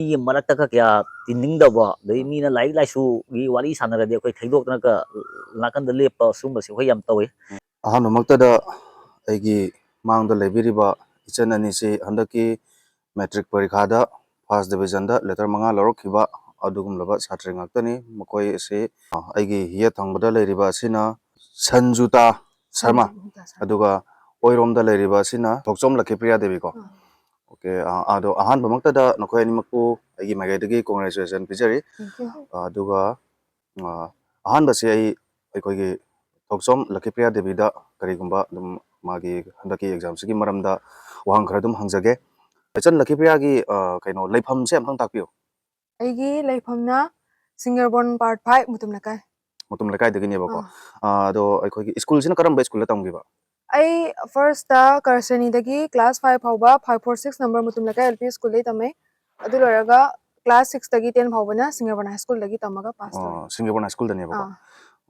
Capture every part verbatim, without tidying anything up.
ꯃꯤꯒꯤ ꯃꯔꯛꯇꯒ ꯀꯌꯥ ꯇꯤꯟꯅꯤꯡꯗꯕ, ꯑꯗꯩ ꯃꯤꯅ ꯂꯥꯏꯔꯤꯛ ꯂꯥꯏꯁꯨꯒꯤ ꯋꯥꯔꯤ ꯁꯥꯟꯅꯔꯗꯤ ꯑꯩꯈꯣꯏ ꯊꯩꯗꯣꯛꯇꯅꯒ ꯅꯥꯀꯟꯗ ꯂꯦꯞꯄ, ꯁꯨꯝꯕꯁꯦ ꯑꯩꯈꯣꯏ ꯌꯥꯝ ꯇꯧꯏ꯫ ꯑꯍꯥꯟꯕꯃꯛꯇꯗ ꯑꯩꯒꯤ ꯃꯥꯡꯗ ꯂꯩꯕꯤꯔꯤꯕ ꯏꯆꯟ ꯑꯅꯤꯁꯤ ꯍꯟꯗꯛꯀꯤ ꯃꯦꯇ꯭ꯔꯤꯛ ꯄꯔꯤꯈꯥꯗ ꯐꯥꯔꯁ ꯗꯤꯕꯤꯖꯟꯗ ꯂꯦꯇꯔ ꯃꯉꯥ ꯂꯧꯔꯛꯈꯤꯕ ꯑꯗꯨꯒꯨꯝꯂꯕ ꯁꯥꯇ꯭ꯔ ꯉꯥꯛꯇꯅꯤ꯫ ꯃꯈꯣꯏ ꯑꯁꯤ, ꯑ, ꯑꯩꯒꯤ ꯌꯦꯠ ꯊꯪꯕꯗ ꯂꯩꯔꯤꯕ ꯑꯁꯤꯅ ꯁꯟꯖꯨꯇꯥ ꯁꯔꯃ, ꯁꯟꯖꯨꯇꯥ ꯁꯔꯃ꯫ ꯑꯗꯨꯒ ꯑꯣꯏꯔꯣꯝꯗ ꯂꯩꯔꯤꯕ ꯑꯁꯤꯅ ꯊꯣꯛꯆꯣꯝ ꯂꯛꯈꯤꯄ꯭ꯔꯤꯌꯥ ꯗꯦꯕꯤꯀꯣ꯫ ꯑꯥ꯫ ꯑꯣꯀꯦ, ꯑ, ꯑꯗꯣ ꯑꯍꯥꯟꯕꯃꯛꯇꯗ ꯅꯈꯣꯏ ꯑꯅꯤꯃꯛꯄꯨ ꯑꯩꯒꯤ ꯃꯥꯏꯀꯩꯗꯒꯤ congratulation ꯄꯤꯖꯔꯤ꯫ Thank you꯫ ꯑ, ꯑꯗꯨꯒ, ꯑ, ꯑꯍꯥꯟꯕꯁꯦ ꯑꯩ ꯑꯩꯈꯣꯏꯒꯤ ꯊꯣꯛꯆꯣꯝ ꯂꯛꯈꯤꯄ꯭ꯔꯤꯌꯥ ꯗꯦꯕꯤꯗ ꯀꯔꯤꯒꯨꯝꯕ ꯑꯗꯨꯝ ꯃꯥꯒꯤ ꯍꯟꯗꯛꯀꯤ ꯑꯦꯛꯖꯥꯝꯁꯤꯒꯤ ꯃꯔꯝꯗ ꯋꯥꯍꯪ ꯈꯔ ꯑꯗꯨꯝ ꯍꯪꯖꯒꯦ꯫ ꯏꯆꯟ ꯂꯛꯈꯤꯄ꯭ꯔꯤꯌꯥꯒꯤ, ꯑ, ꯀꯩꯅꯣ, ꯂꯩꯐꯝꯁꯦ ꯑꯃꯨꯛꯇꯪ ꯇꯥꯛꯄꯤꯌꯨ꯫ ꯑꯩꯒꯤ ꯂꯩꯐꯝꯅ ꯁꯤꯡꯖꯃꯩ ꯕꯣꯔꯣꯟ part five, ꯃꯨꯇꯨꯝ ꯂꯩꯀꯥꯏ꯫ ꯃꯨꯇꯨꯝ ꯂꯩꯀꯥꯏꯗꯒꯤꯅꯦꯕꯀꯣ꯫ ꯑꯥ꯫ ꯑꯥ, ꯑꯗꯣ ꯑꯩꯈꯣꯏꯒꯤ ꯁ꯭ꯀꯨꯜꯁꯤꯅ ꯀꯔꯝꯕ ꯁ꯭ꯀꯨꯜꯗ ꯇꯝꯈꯤꯕ? ꯑꯩ first ꯇ ꯀꯔꯁꯅꯤꯗꯒꯤ class five ꯐꯥꯎꯕ five four six number Mutum ꯂꯩꯀꯥꯏ L P ꯁ꯭ꯀꯨꯜꯗꯩ ꯇꯝꯃꯦ꯫ ꯑꯗꯨ ꯂꯣꯏꯔꯒ class six ꯇꯒꯤ ten ꯐꯥꯎꯕꯅ ꯁꯤꯡꯖꯃꯩ ꯕꯣꯔꯣꯟ ꯍꯥꯏ ꯁ꯭ꯀꯨꯜꯗꯒꯤ ꯇꯝꯃꯒ pass ꯇꯧꯔꯦ꯫ ꯑꯣ, ꯁꯤꯡꯖꯃꯩ ꯕꯣꯔꯣꯟ ꯍꯥꯏ ꯁ꯭ꯀꯨꯜꯗꯅꯦꯕꯀꯣ꯫ ꯑꯥ꯫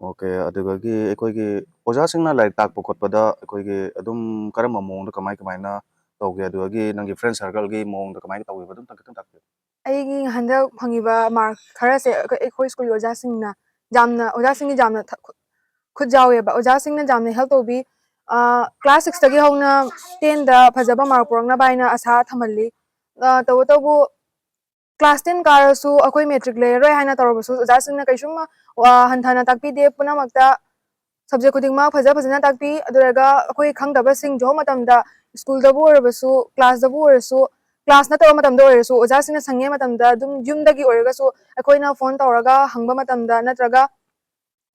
ꯑꯣꯀꯦ, ꯑꯗꯨꯗꯒꯤ ꯑꯩꯈꯣꯏꯒꯤ ꯑꯣꯖꯥꯁꯤꯡꯅ ꯂꯥꯏꯔꯤꯛ ꯇꯥꯛꯄ ꯈꯣꯠꯄꯗ ꯑꯩꯈꯣꯏꯒꯤ ꯑꯗꯨꯝ ꯀꯔꯝꯕ ꯃꯑꯣꯡꯗ ꯀꯃꯥꯏ ꯀꯃꯥꯏꯅ ꯇꯧꯒꯦ? ꯑꯗꯨꯗꯒꯤ ꯅꯪꯒꯤ friend circle ꯒꯤ ꯃꯑꯣꯡꯗ ꯀꯃꯥꯏꯅ ꯇꯧꯈꯤꯕ? ꯑꯗꯨꯝ ꯈꯤꯇꯪ ꯇꯥꯛꯄꯤꯌꯨ꯫ ꯑꯩꯒꯤ ꯍꯟꯗꯛ ꯐꯪꯉꯤꯕ mark ꯈꯔꯁꯦ ꯑꯩꯈꯣꯏ, ꯑꯩꯈꯣꯏ ꯁ꯭ꯀꯨꯜꯒꯤ ꯑꯣꯖꯥꯁꯤꯡꯅ ꯌꯥꯝꯅ, ꯑꯣꯖꯥꯁꯤꯡꯒꯤ ꯌꯥꯝꯅ ꯊ-, ꯈꯨꯠ ꯌꯥꯎꯋꯦꯕ꯫ ꯑꯣꯖꯥꯁꯤꯡꯅ ꯌꯥꯝꯅ help ꯇꯧꯕꯤ꯫ ꯑ, class six ꯇꯒꯤ ꯍꯧꯅ ten ꯗ ꯐꯖꯕ mark ꯄꯨꯔꯛꯅꯕ ꯍꯥꯏꯅ ꯑꯁꯥ ꯊꯝꯍꯜꯂꯤ꯫ ꯑ, ꯇꯧꯕꯇꯕꯨ class ten ꯀꯥꯔꯁꯨ ꯑꯩꯈꯣꯏ ꯃꯦꯇ꯭ꯔꯤꯛ ꯂꯩꯔꯔꯣꯏ ꯍꯥꯏꯅ ꯇꯧꯔꯕꯁꯨ ꯑꯣꯖꯥꯁꯤꯡꯅ ꯀꯩꯁꯨꯝ, ꯑ, ꯍꯟꯊꯅ ꯇꯥꯛꯄꯤꯗꯦ꯫ ꯄꯨꯝꯅꯃꯛꯇ subject ꯈꯨꯗꯤꯡꯃꯛ ꯐꯖ ꯐꯖꯅ ꯇꯥꯛꯄꯤ꯫ ꯑꯗꯨ ꯂꯣꯏꯔꯒ ꯑꯩꯈꯣꯏ ꯈꯪꯗꯕꯁꯤꯡ ꯌꯧꯍꯧ ꯃꯇꯝꯗ ꯁ꯭ꯀꯨꯜꯗꯕꯨ ꯑꯣꯏꯔꯕꯁꯨ, class ꯇꯕꯨ ꯑꯣꯏꯔꯁꯨ, class ꯅꯠꯇꯕ ꯃꯇꯝꯗ ꯑꯣꯏꯔꯁꯨ ꯑꯣꯖꯥꯁꯤꯡꯅ ꯁꯪꯉꯦ ꯃꯇꯝꯗ ꯑꯗꯨꯝ ꯌꯨꯝꯗꯒꯤ ꯑꯣꯏꯔꯒꯁꯨ ꯑꯩꯈꯣꯏꯅ phone ꯇꯧꯔꯒ ꯍꯪꯕ ꯃꯇꯝꯗ ꯅꯠꯇ꯭ꯔꯒ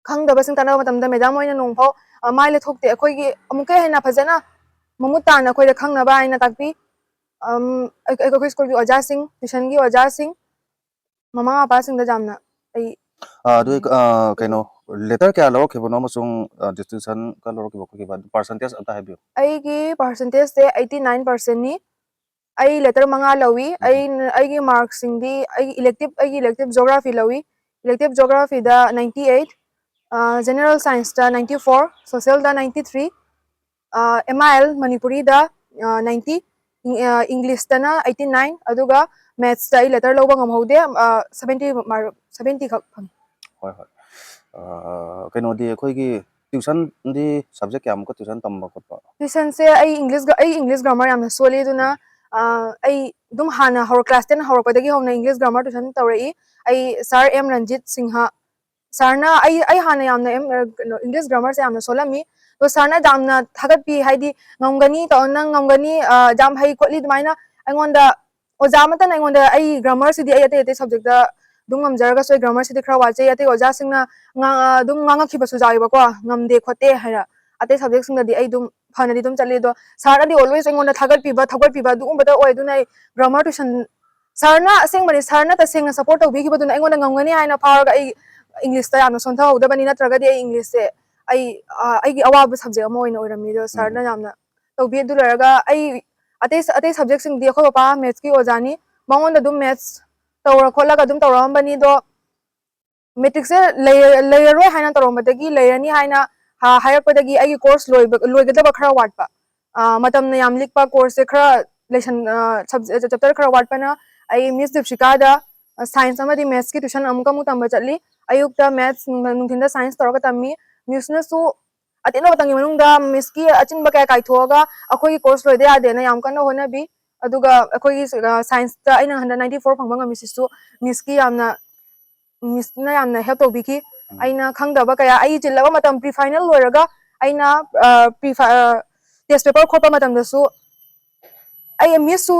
ꯈꯪꯗꯕꯁꯤꯡ ꯇꯥꯟꯅꯕ ꯃꯇꯝꯗ madam ꯍꯣꯏꯅ ꯅꯣꯡꯐꯥꯎ, ꯑ, ꯃꯥꯏ ꯂꯩꯊꯣꯛꯇꯦ꯫ ꯑꯩꯈꯣꯏꯒꯤ ꯑꯃꯨꯛꯀ ꯍꯦꯟꯅ ꯐꯖꯅ ꯃꯃꯨꯠ ꯇꯥꯅ ꯑꯩꯈꯣꯏꯗ ꯈꯪꯅꯕ ꯍꯥꯏꯅ ꯇꯥꯛꯄꯤ꯫ ꯑꯝ, ꯑꯩ-, ꯑꯩꯈꯣꯏ ꯁ꯭ꯀꯨꯜꯒꯤ ꯑꯣꯖꯥꯁꯤꯡ, tuition ꯒꯤ ꯑꯣꯖꯥꯁꯤꯡ, ꯃꯃꯥ ꯃꯄꯥꯁꯤꯡꯗ ꯌꯥꯝꯅ ꯑꯩ ꯑ, ꯑꯗꯨ, ꯑ, ꯀꯩꯅꯣ, letter ꯀꯌꯥ ꯂꯧꯔꯛꯈꯤꯕꯅꯣ ꯑꯃꯁꯨꯡ, ꯑ, distinction ꯀ ꯂꯧꯔꯛꯈꯤꯕ ꯈꯣꯠꯈꯤꯕ percentage ꯑꯝꯇ ꯍꯥꯏꯕꯤꯌꯨ꯫ ꯑꯩꯒꯤ percentage ꯁꯦ eighty nine percent ꯅꯤ꯫ ꯑꯩ letter ꯃꯉꯥ ꯂꯧꯏ꯫ ꯎꯝ꯫ ꯑꯩ, ꯑꯩꯒꯤ mark ꯁꯤꯡꯗꯤ ꯑꯩꯒꯤ elective, ꯑꯩꯒꯤ elective geography ꯂꯧꯏ꯫ Elective geography ꯗ ninety eight, ꯑ, general science ꯇ ninety four, social ꯗ ninety three, ꯑ, M I L ꯃꯅꯤꯄꯨꯔꯤꯗ, ꯑ, ninety, ꯏꯪ-, ꯑ, English ꯇꯅ eighty nine, ꯑꯗꯨꯒ ꯃꯦꯠꯁꯇ ꯑꯩ ꯂꯦꯇꯔ ꯂꯧꯕ ꯉꯝꯍꯧꯗꯦ꯫ ꯁꯚꯦꯟꯇꯤ ꯁꯚꯦꯟꯇꯤ ꯈꯛ ꯐꯪꯉꯤ꯫ ꯍꯣꯏ ꯍꯣꯏ꯫ ꯑꯥ, ꯀꯩꯅꯣꯗꯤ ꯑꯩꯈꯣꯏꯒꯤ ꯇ꯭ꯌꯨꯁꯟꯗꯤ ꯁꯕꯖꯦꯛ ꯀꯌꯥꯃꯨꯛꯀ ꯇ꯭ꯌꯨꯁꯟ ꯇꯝꯕ ꯈꯣꯠꯄ? ꯇ꯭ꯌꯨꯁꯟꯁꯦ ꯑꯩ ꯏꯪꯂꯤꯁ ꯑꯩ ꯏꯪꯂꯤꯁ ꯒ꯭ꯔꯥꯃꯔ ꯌꯥꯝꯅ ꯁꯣꯜꯂꯤ꯫ ꯑꯗꯨꯅ ꯑꯥ, ꯑꯩ ꯑꯗꯨꯝ ꯍꯥꯟꯅ ꯍꯧꯔꯛ ꯀ꯭ꯂꯥꯁ ꯇꯦꯟ ꯍꯧꯔꯛꯄꯗꯒꯤ ꯍꯧꯅ ꯏꯪꯂꯤꯁ ꯒ꯭ꯔꯥꯃꯔ ꯇ꯭ꯌꯨꯁꯟ ꯇꯧꯔꯛꯏ꯫ ꯑꯩ ꯁꯥꯔ ꯑꯦꯝ ꯔꯟꯖꯤꯠ ꯁꯤꯡꯍ ꯁꯥꯔꯅ ꯑꯩ ꯑꯩ ꯍꯥꯟꯅ ꯌꯥꯝꯅ ꯑꯦꯝ ꯀꯩꯅꯣ ꯏꯪꯂꯤꯁ ꯒ꯭ꯔꯥꯃꯔꯁꯦ ꯌꯥꯝꯅ ꯁꯣꯜꯂꯝꯃꯤ꯫ ꯑꯗꯣ ꯁꯥꯔꯅ ꯌꯥꯝꯅ ꯊꯥꯒꯠꯄꯤ, ꯍꯥꯏꯗꯤ ꯉꯝꯒꯅꯤ ꯇꯧ ꯅꯪ ꯉꯝꯒꯅꯤ, ꯑꯥ, ꯌꯥꯝ ꯍꯩ ꯈꯣꯠꯂꯤ ꯑꯗꯨꯃꯥꯏꯅ ꯑꯩꯉꯣꯟꯗ ꯑꯣꯖꯥ ꯑꯃꯠꯇꯅ ꯑꯩꯉꯣꯟꯗ ꯑꯩ ꯒ꯭ꯔꯥꯃꯔꯁꯤꯗꯤ ꯑꯩ ꯑꯇꯩ ꯑꯇꯩ ꯁꯕꯖꯦꯛꯇ ꯑꯗꯨꯝ ꯉꯝꯖꯔꯒꯁꯨ ꯑꯩ ꯒ꯭ꯔꯥꯃꯔꯁꯤꯗꯤ ꯈꯔ ꯋꯥꯠꯆꯩ꯫ ꯑꯇꯩ ꯑꯣꯖꯥꯁꯤꯡꯅ ꯉꯥꯡ-, ꯑꯗꯨꯝ ꯉꯥꯡꯉꯛꯈꯤꯕꯁꯨ ꯌꯥꯎꯋꯦꯕꯀꯣ, ꯉꯝꯗꯦ ꯈꯣꯠꯇꯦ ꯍꯥꯏꯅ꯫ ꯑꯇꯩ ꯁꯕꯖꯦꯛꯁꯤꯡꯗꯗꯤ ꯑꯩ ꯑꯗꯨꯝ ꯐꯅꯗꯤ ꯑꯗꯨꯝ ꯆꯠꯂꯤ꯫ ꯑꯗꯣ ꯁꯥꯔꯅꯗꯤ always ꯑꯩꯉꯣꯟꯗ ꯊꯥꯒꯠꯄꯤꯕ ꯊꯧꯒꯠꯄꯤꯕ ꯑꯗꯨꯒꯨꯝꯕꯗ ꯑꯣꯏ꯫ ꯑꯗꯨꯅ ꯑꯩ ꯒ꯭ꯔꯥꯃꯔ ꯇ꯭ꯌꯨꯁꯟ ꯁꯥꯔꯅ ꯑꯁꯦꯡꯕꯅꯤ, ꯁꯥꯔꯅ ꯇꯁꯦꯡꯅ ꯁꯞꯄꯣꯔꯠ ꯇꯧꯕꯤꯈꯤꯕꯗꯨꯅ ꯑꯩꯉꯣꯟꯗ ꯉꯝꯒꯅꯤ ꯍꯥꯏꯅ ꯐꯥꯎꯔꯒ ꯑꯩ ꯏꯪꯂꯤꯁꯇ ꯌꯥꯝꯅ ꯁꯣꯟꯊꯍꯧꯗꯕꯅꯤ, ꯅꯠꯇ꯭ꯔꯒꯗꯤ ꯑꯩ ꯏꯪꯂꯤꯁꯁꯦ ꯑꯩ ꯑ, ꯑꯩꯒꯤ ꯑꯋꯥꯕ ꯁꯕꯖꯦꯛ ꯑꯃ ꯑꯣꯏꯅ ꯑꯣꯏꯔꯝꯃꯤ꯫ ꯑꯗꯣ ꯁꯥꯔꯅ ꯌꯥꯝꯅ ꯇꯧꯕꯤ꯫ ꯑꯗꯨ ꯂꯣꯏꯔꯒ ꯑꯩ ꯑꯇꯩ ꯑꯇꯩ ꯁꯕꯖꯦꯛꯁꯤꯡꯗꯤ ꯑꯩꯈꯣꯏ ꯄꯄꯥ ꯃꯦꯠꯁꯀꯤ ꯑꯣꯖꯥꯅꯤ, ꯃꯉꯣꯟꯗ ꯑꯗꯨꯝ ꯃꯦꯠꯁ ꯇꯧꯔ ꯈꯣꯠꯂꯒ ꯑꯗꯨꯝ ꯇꯧꯔꯛꯑꯝꯕꯅꯤ꯫ ꯑꯗꯣ ꯃꯦꯇ꯭ꯔꯤꯛꯁꯦ ꯂꯩꯔ- ꯂꯩꯔꯔꯣꯏ ꯍꯥꯏꯅ ꯇꯧꯔꯝꯕꯗꯒꯤ ꯂꯩꯔꯅꯤ ꯍꯥꯏꯅ ꯍꯥ- ꯍꯥꯏꯔꯛꯄꯗꯒꯤ ꯑꯩꯒꯤ ꯀꯣꯔꯁ ꯂꯣꯏꯕ ꯂꯣꯏꯒꯗꯕ ꯈꯔ ꯋꯥꯠꯄ, ꯑ, ꯃꯇꯝꯅ ꯌꯥꯝ ꯂꯤꯛꯄ, ꯀꯣꯔꯁꯁꯦ ꯈꯔ ꯂꯩꯁꯟ ꯑ, ꯁꯕꯖꯦ- ꯆꯦꯞꯇꯔ ꯈꯔ ꯋꯥꯠꯄꯅ ꯑꯩ ꯃꯤꯁ ꯗꯤꯞꯁꯤꯀꯥꯗ ꯁꯥꯏꯟꯁ ꯑꯃꯗꯤ ꯃꯦꯠꯁꯀꯤ ꯇ꯭ꯌꯨꯁꯟ ꯑꯃꯨꯛꯀ ꯑꯃꯨꯛ ꯇꯝꯕ ꯆꯠꯂꯤ꯫ ꯑꯌꯨꯛꯇ ꯃꯦꯠꯁ, ꯅꯨꯡꯊꯤꯟꯗ ꯁꯥꯏꯟꯁ ꯇꯧꯔꯒ ꯇꯝꯃꯤ꯫ ꯃꯤꯁꯅꯁꯨ ꯑꯇꯦꯟꯕ ꯃꯇꯝꯒꯤ ꯃꯅꯨꯡꯗ ꯃꯤꯁꯀꯤ ꯑꯆꯤꯟꯕ ꯀꯌꯥ ꯀꯥꯏꯊꯣꯛꯑꯒ ꯑꯩꯈꯣꯏꯒꯤ ꯀꯣꯔꯁ ꯂꯣꯏꯗ ꯌꯥꯗꯦꯅ ꯌꯥꯝ ꯀꯟꯅ ꯍꯣꯠꯅꯕꯤ꯫ ꯑꯗꯨꯒ ꯑꯩꯈꯣꯏꯒꯤ ꯁꯥꯏꯟꯁꯇ ꯑꯩꯅ ꯍꯟꯗꯛ ꯅꯥꯏꯟꯇꯤ ꯐꯣꯔ ꯐꯪꯕ ꯉꯝꯃꯤꯁꯤꯁꯨ ꯃꯤꯁꯀꯤ ꯌꯥꯝꯅ ꯃꯤꯁꯅ ꯌꯥꯝꯅ ꯍꯦꯜꯞ ꯇꯧꯕꯤꯈꯤ꯫ ꯑꯩꯅ ꯈꯪꯗꯕ ꯀꯌꯥ ꯑꯩ ꯆꯤꯜꯂꯕ ꯃꯇꯝ ꯄ꯭ꯔꯤ ꯐꯥꯏꯅꯦꯜ ꯂꯣꯏꯔꯒ ꯑꯩꯅ ꯄ꯭ꯔꯤ ꯇꯦꯁ ꯄꯦꯄꯔ ꯈꯣꯠꯄ ꯃꯇꯝꯗꯁꯨ ꯑꯩ ꯃꯤꯁꯁꯨ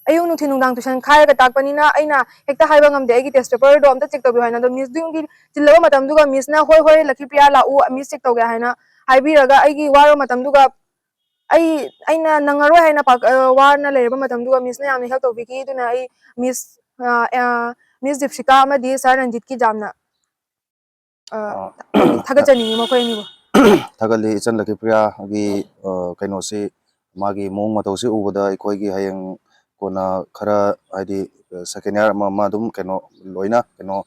ꯑꯌꯨꯛ ꯅꯨꯡꯊꯤꯜ ꯅꯨꯡꯗꯥꯡ ꯇ꯭ꯌꯨꯁꯟ ꯈꯥꯏꯔꯒ ꯇꯥꯛꯄꯅꯤꯅ ꯑꯩꯅ ꯍꯦꯛꯇ ꯍꯥꯏꯕ ꯉꯝꯗꯦ ꯑꯩꯒꯤ ꯇꯦꯁ ꯄꯦꯄꯔꯗꯣ ꯑꯝꯇ ꯆꯦꯛ ꯇꯧꯕꯤꯌꯨ ꯍꯥꯏꯅ꯫ ꯑꯗꯣ ꯃꯤꯁꯇꯨꯒꯤ ꯆꯤꯜꯂꯕ ꯃꯇꯝꯗꯨꯒ ꯃꯤꯁꯅ "ꯍꯣꯏ ꯍꯣꯏ ꯂꯛꯈꯤꯄ꯭ꯔꯤꯌꯥ ꯂꯥꯛꯎ, ꯃꯤꯁ ꯆꯦꯛ ꯇꯧꯒꯦ" ꯍꯥꯏꯅ ꯍꯥꯏꯕꯤꯔꯒ ꯑꯩꯒꯤ ꯋꯥꯔꯕ ꯃꯇꯝꯗꯨꯒ ꯑꯩ ꯑꯩꯅ ꯅꯪꯉꯔꯣꯏ ꯍꯥꯏꯅ ꯄꯥꯛ- ꯑ, ꯋꯥꯅ ꯂꯩꯔꯕ ꯃꯇꯝꯗꯨꯒ ꯃꯤꯁꯅ ꯌꯥꯝꯅ ꯍꯦꯜꯞ ꯇꯧꯕꯤꯈꯤ꯫ ꯑꯗꯨꯅ ꯑꯩ ꯃꯤꯁ ꯑ, ꯑ, ꯃꯤꯁ ꯗꯤꯞꯁꯤꯀꯥ ꯑꯃꯗꯤ ꯁꯥꯔ ꯔꯟꯖꯤꯠꯀꯤ ꯌꯥꯝꯅ ꯑ, ꯑ, ꯊꯥꯒꯠꯆꯅꯤꯡꯉꯤ ꯃꯈꯣꯏ ꯑꯅꯤꯕꯨ꯫ ꯊꯥꯒꯠꯂꯤ ꯏꯆꯟ ꯂꯛꯈꯤꯄ꯭ꯔꯤꯌꯥꯒꯤ, ꯑ, ꯀꯩꯅꯣꯁꯤ, ꯃꯥꯒꯤ ꯃꯑꯣꯡ ꯃꯇꯧꯁꯤ ꯎꯕꯗ ꯑꯩꯈꯣꯏꯒꯤ ꯍꯌꯦꯡ ꯀꯣꯟꯅ ꯈꯔ ꯍꯥꯏꯗꯤ ꯁꯦꯀꯦꯟ ꯏꯌꯥꯔ ꯑꯃ ꯑꯃ ꯑꯗꯨꯝ ꯀꯩꯅꯣ ꯂꯣꯏꯅ ꯀꯩꯅꯣ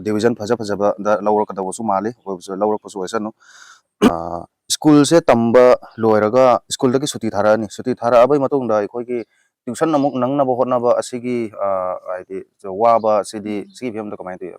ꯗꯤꯕꯤꯖꯟ ꯐꯖ ꯐꯖꯕꯗ ꯂꯧꯔꯛꯀꯗꯧꯕꯁꯨ ꯃꯥꯜꯂꯤ꯫ ꯑꯣꯏꯕꯁꯨ ꯂꯧꯔꯛꯄꯁꯨ ꯑꯣꯏꯁꯅꯨ꯫ ꯁ꯭ꯀꯨꯜꯁꯦ ꯇꯝꯕ ꯂꯣꯏꯔꯒ ꯁ꯭ꯀꯨꯜꯗꯒꯤ ꯁꯨꯇꯤ ꯊꯥꯔꯛꯑꯅꯤ꯫ ꯁꯨꯇꯤ ꯊꯥꯔꯛꯑꯕꯩ ꯃꯇꯨꯡꯗ ꯑꯩꯈꯣꯏꯒꯤ tuition ꯑꯃꯨꯛ ꯅꯪꯅꯕ ꯍꯣꯠꯅꯕ ꯑꯁꯤꯒꯤ, ꯑ, ꯍꯥꯏꯗꯤ ꯋꯥꯕ ꯑꯁꯤꯗꯤ, ꯎꯝ꯫ ꯁꯤꯒꯤ ꯐꯤꯕꯝꯗ ꯀꯃꯥꯏꯅ ꯇꯧꯏ?